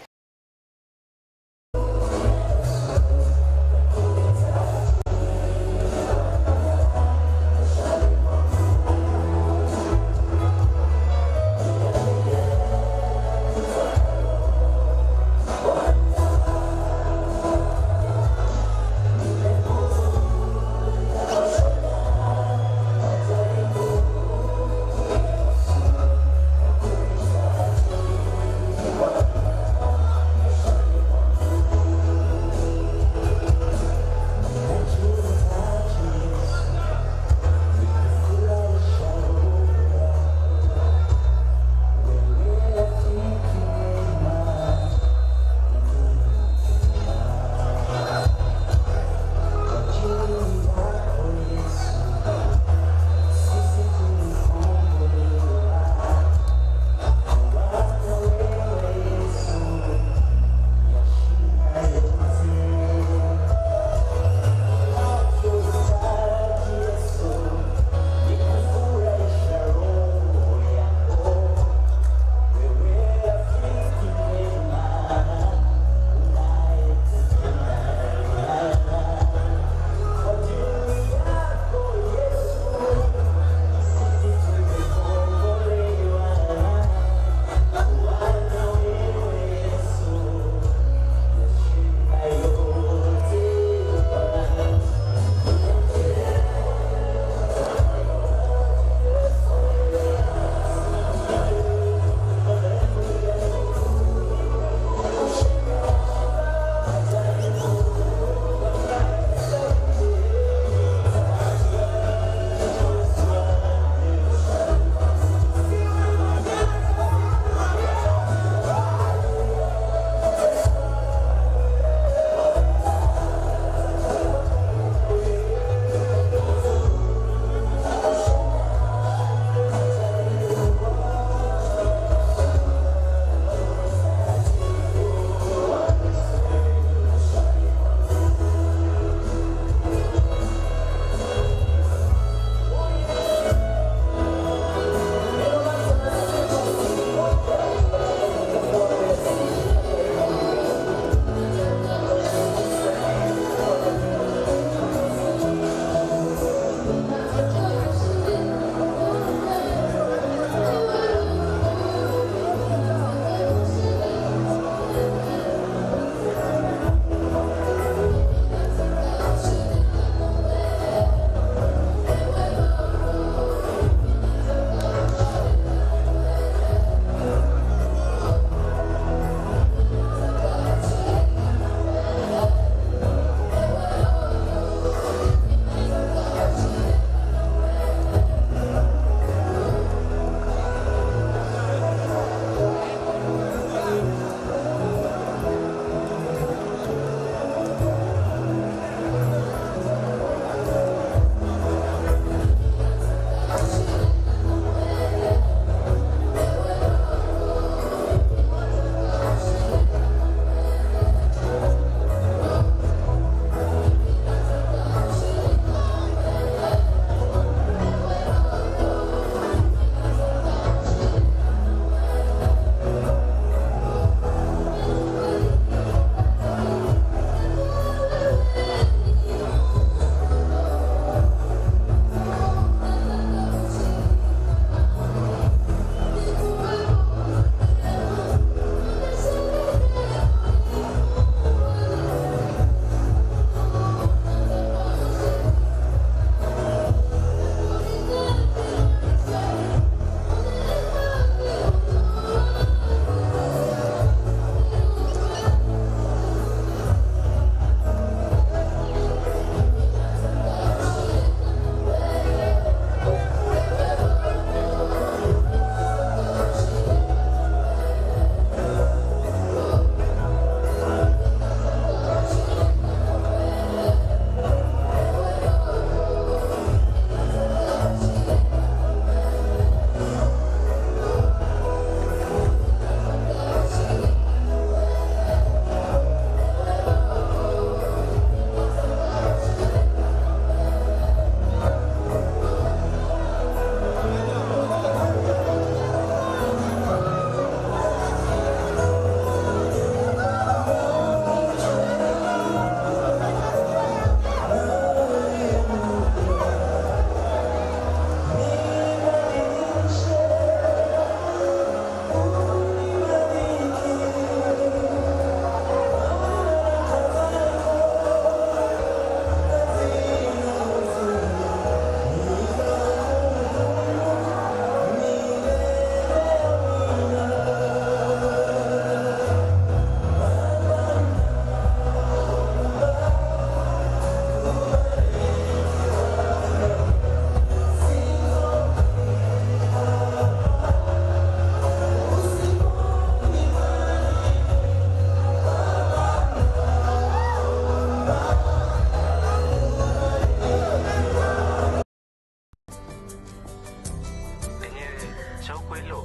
Railo,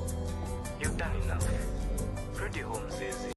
you've done enough. Rudi home Zizi.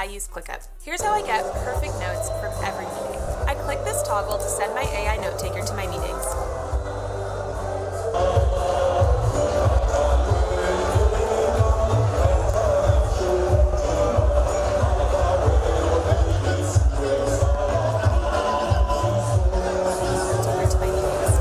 I use ClickUp. Here's how I get perfect notes from every meeting. I click this toggle to send my AI note taker to my meetings. Taker to my meetings.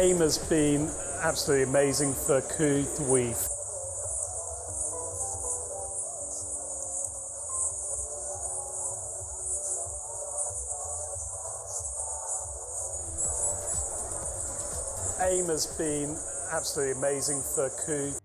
AIM has been absolutely amazing for Kooth. We AIM has been absolutely amazing for Kooth.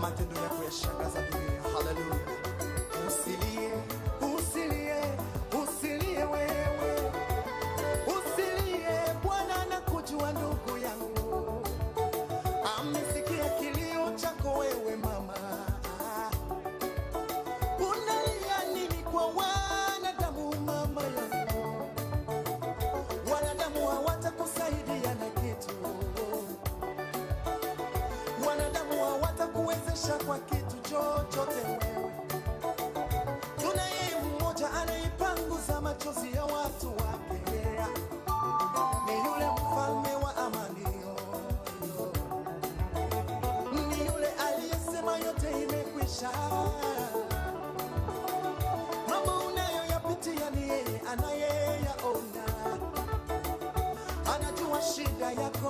Matendo yako yashangaza dunia. Haleluya. Usilie, usilie, usilie wewe. Usilie, Bwana anakujua ndugu yangu. Amesikia kilio chako wewe mama. Unalia nini kwa wanadamu mama yangu? Wanadamu hawatakusaidia na kitu. Wanadamu hawatakuwezesha kwa kitu chochote wewe. Tuna yeye mmoja anaipanguza machozi ya watu wake. Ni yule mfalme wa amani, ni yule aliyesema yote imekwisha. Mambo unayoyapitia ni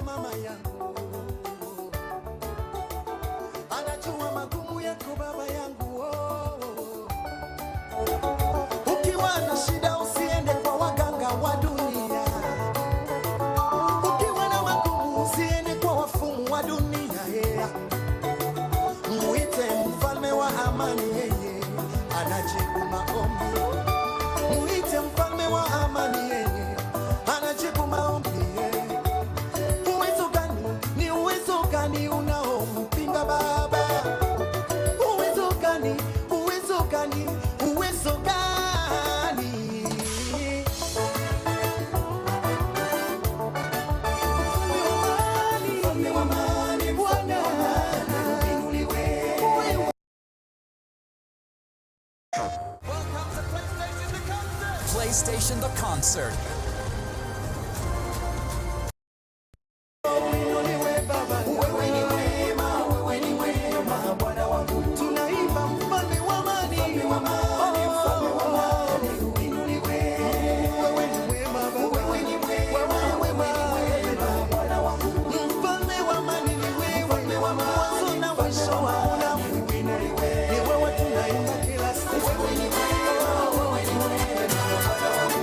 mama yangu, anajua magumu yako baba yangu. Oh, oh. Ukiwa na shida usiende kwa waganga wa dunia, ukiwa na magumu usiende kwa wafumu wa dunia. Yeah. Muite mfalme wa amani, yeye anajibu maombi. Muite mfalme wa amani, yeye anajibu maombi. Yeah. Uwezo gani? Ni uwezo gani unaompinga Baba? Uwezo gani? Uwezo gani? Uwezo gani? Mfalme wa amani, Bwana inuliwe. PlayStation The Concert. Wewe ni mwema, wewe ni mwema, Bwana wangu. Tunaimba mfalme wa amani, mfalme wa amani, mfalme wa amani, uinuliwe. Wewe ni mwema, wewe ni mwema, wewe ni mwema, Bwana wangu. Mfalme wa amani ni wewe, mfalme wa amani, mwanzo na mwisho hakuna uinuliwe. Ni wewe tunaimba kila siku. Wewe ni mwema, wewe ni mwema, Bwana wangu.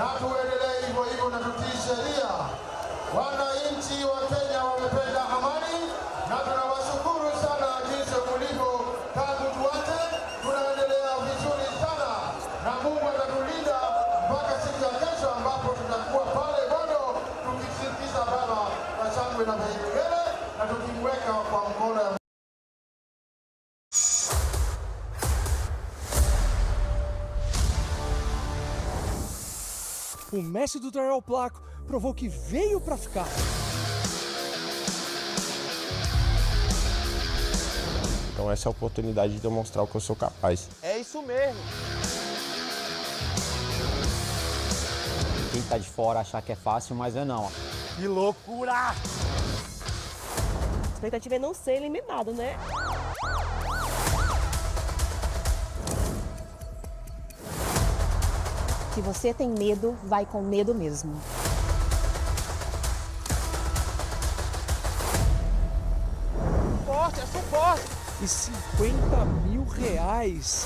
na tuendelee hivyo hivyo na tutii sheria. Wananchi wa Kenya wamependa amani na tunawashukuru sana jinsi mlivyo tangu tuanze, tunaendelea vizuri sana na Mungu atatulinda mpaka siku ya kesho ambapo tutakuwa pale bado tukisindikiza baba kwa shangwe na vigelegele na tukimweka kwa mkono ya O mestre do Trial Placo provou que veio para ficar. Então essa é a oportunidade de eu mostrar o que eu sou capaz. É isso mesmo. Quem tá de fora achar que é fácil, mas é não. Que loucura! A expectativa é não ser eliminado, né? Se você tem medo, vai com medo mesmo. Suporte, é suporte! E 50 mil reais.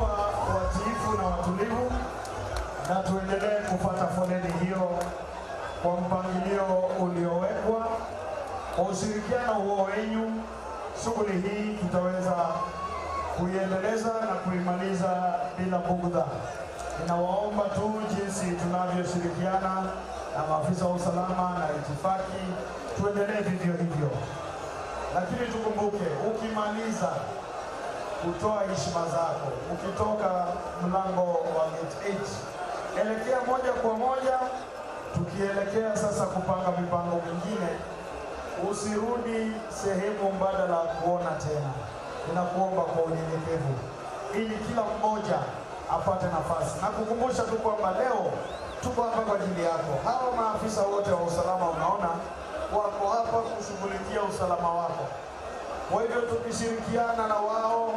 kuwa watiifu na watulivu na tuendelee kufuata foleni hiyo kwa mpangilio uliowekwa. Kwa ushirikiano huo wenyu, shughuli hii tutaweza kuiendeleza na kuimaliza bila bugdha. Ninawaomba tu jinsi tunavyoshirikiana na maafisa wa usalama na itifaki, tuendelee vivyo hivyo. Lakini tukumbuke, ukimaliza kutoa heshima zako, ukitoka mlango wa gate 8 elekea moja kwa moja, tukielekea sasa kupanga mipango mingine, usirudi sehemu mbadala kuona tena. Ninakuomba kwa unyenyekevu, ili kila mmoja apate nafasi, na kukumbusha tu kwamba leo tuko hapa kwa ajili yako. Hawa maafisa wote wa usalama unaona wako hapa kushughulikia usalama wako. Kwa hivyo tukishirikiana na wao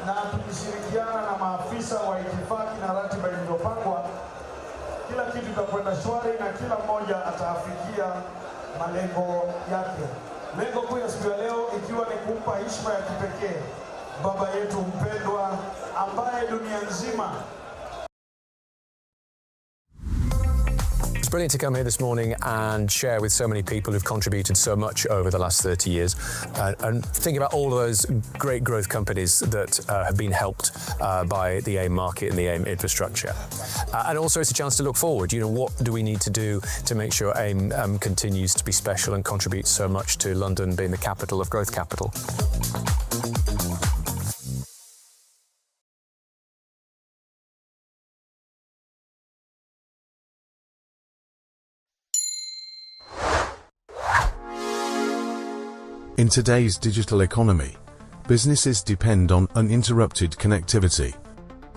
na tukishirikiana na maafisa wa itifaki na ratiba ilivyopangwa, kila kitu kitakwenda shwari na kila mmoja ataafikia malengo yake. Lengo kuu ya siku ya leo ikiwa ni kumpa heshima ya kipekee baba yetu mpendwa ambaye dunia nzima. It's brilliant to come here this morning and share with so many people who've contributed so much over the last 30 years and think about all of those great growth companies that have been helped by the AIM market and the AIM infrastructure. And also it's a chance to look forward. You know, what do we need to do to make sure AIM continues to be special and contributes so much to London being the capital of growth capital? In today's digital economy, businesses depend on uninterrupted connectivity.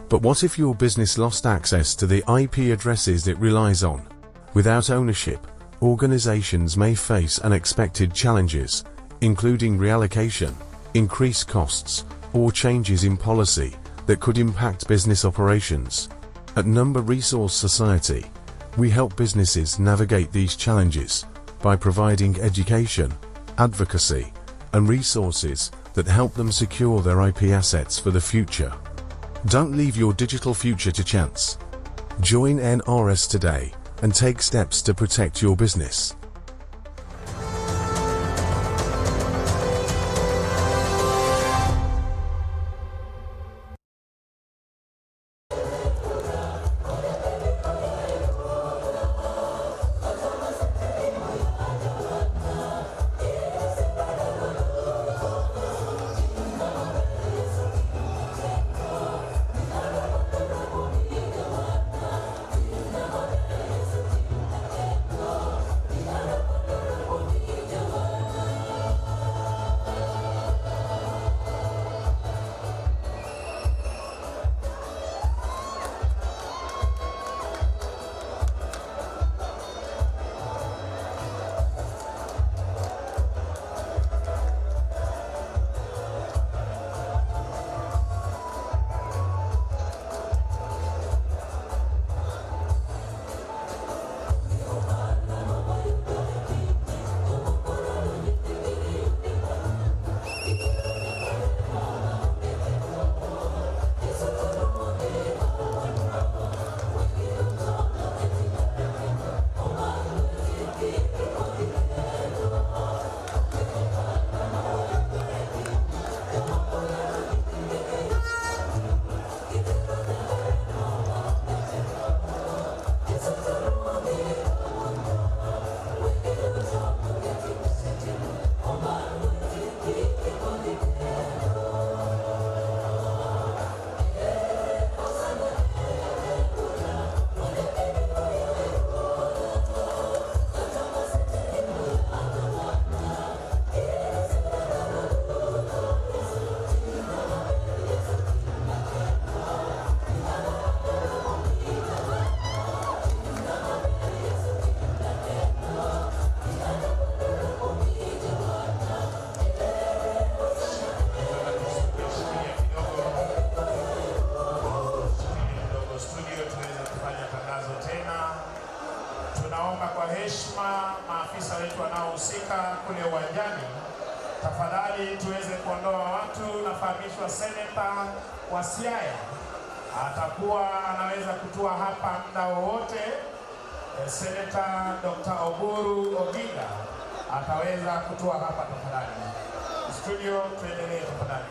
But what if your business lost access to the IP addresses it relies on? Without ownership, organizations may face unexpected challenges, including reallocation, increased costs, or changes in policy that could impact business operations. At Number Resource Society, we help businesses navigate these challenges by providing education, advocacy, and resources that help them secure their IP assets for the future. Don't leave your digital future to chance. Join NRS today and take steps to protect your business. Studio tuweze kufanya tangazo tena. Tunaomba kwa heshima maafisa wetu wanaohusika kule uwanjani, tafadhali tuweze kuondoa watu. Nafahamishwa seneta wa Siaya Atakuwa anaweza kutua hapa muda wowote. Seneta Dr. Oburu Oginga ataweza kutua hapa tafadhali. Studio, tuendelee tafadhali.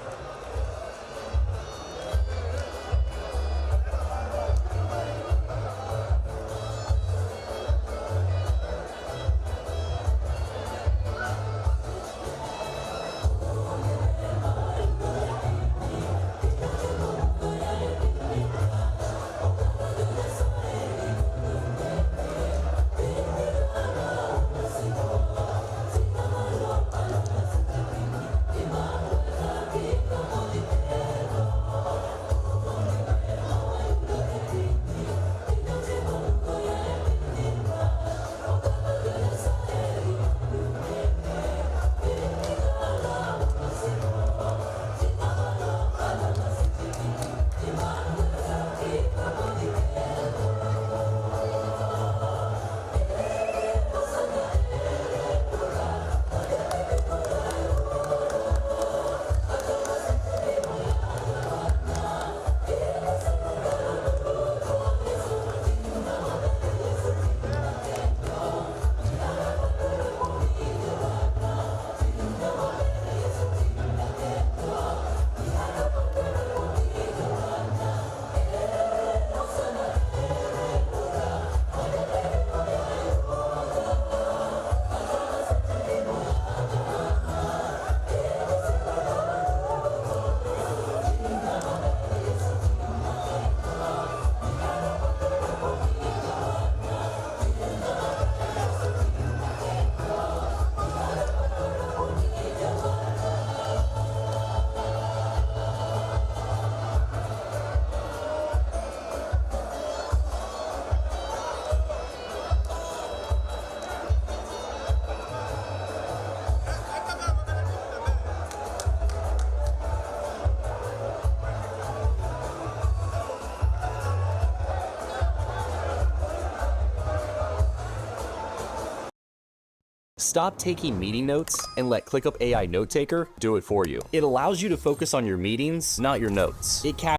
Stop taking meeting notes and let ClickUp AI Notetaker do it for you. It allows you to focus on your meetings, not your notes. It captures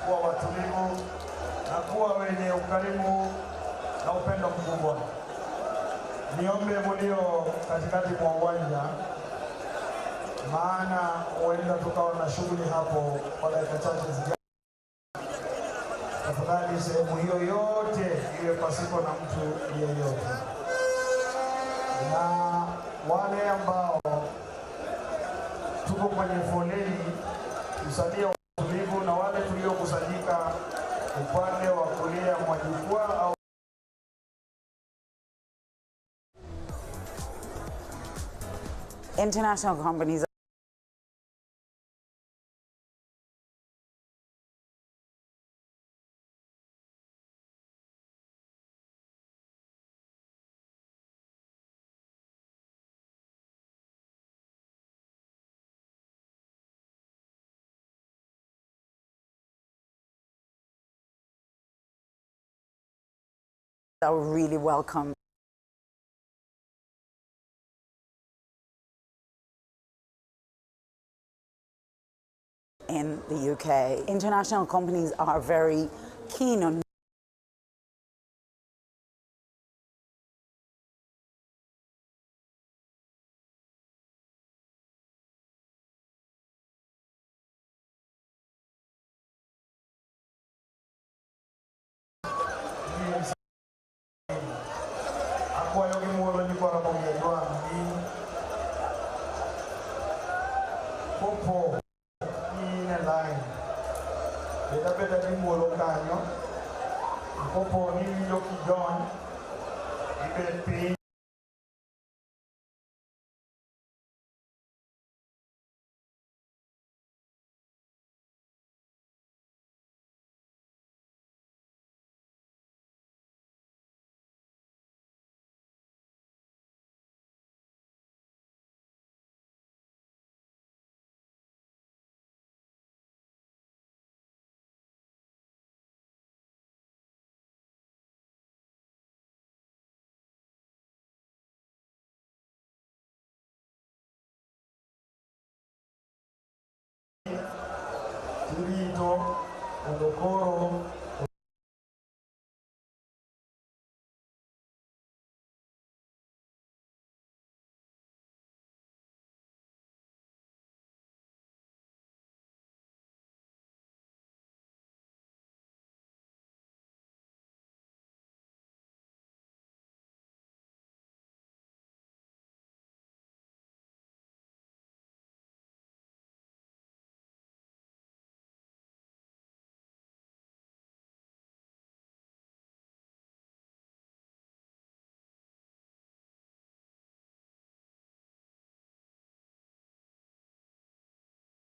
kuwa watulivu na kuwa wenye ukarimu na upendo mkubwa. Niombe mulio katikati mwa uwanja, maana huenda tukawa na shughuli hapo kwa dakika chache zijazo. Tafadhali sehemu hiyo yote iwe pasipo na mtu yeyote, na wale ambao tuko kwenye foleni tusalie watulivu, na wale tuliokusanyika upande wa kulia mwa jukwaa au International companies are really welcome. In the UK, international companies are very keen on akwayo gi muolo nyikwa Ramogi Ajwang' ni kopo ni in e line, bed abeda gi muolo kanyo. Kopo ni iwinjo kijony, ibet piny. Tirito mondo koro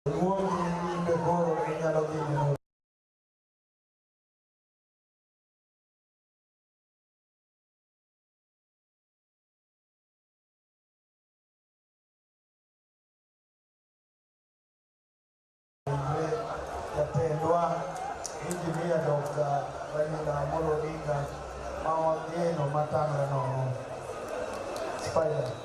oluongi in be koro inyalo dhi neno. Jatendwa Injinia Dr. Raila Amolo Odinga ma wageno matamre nono. Spider.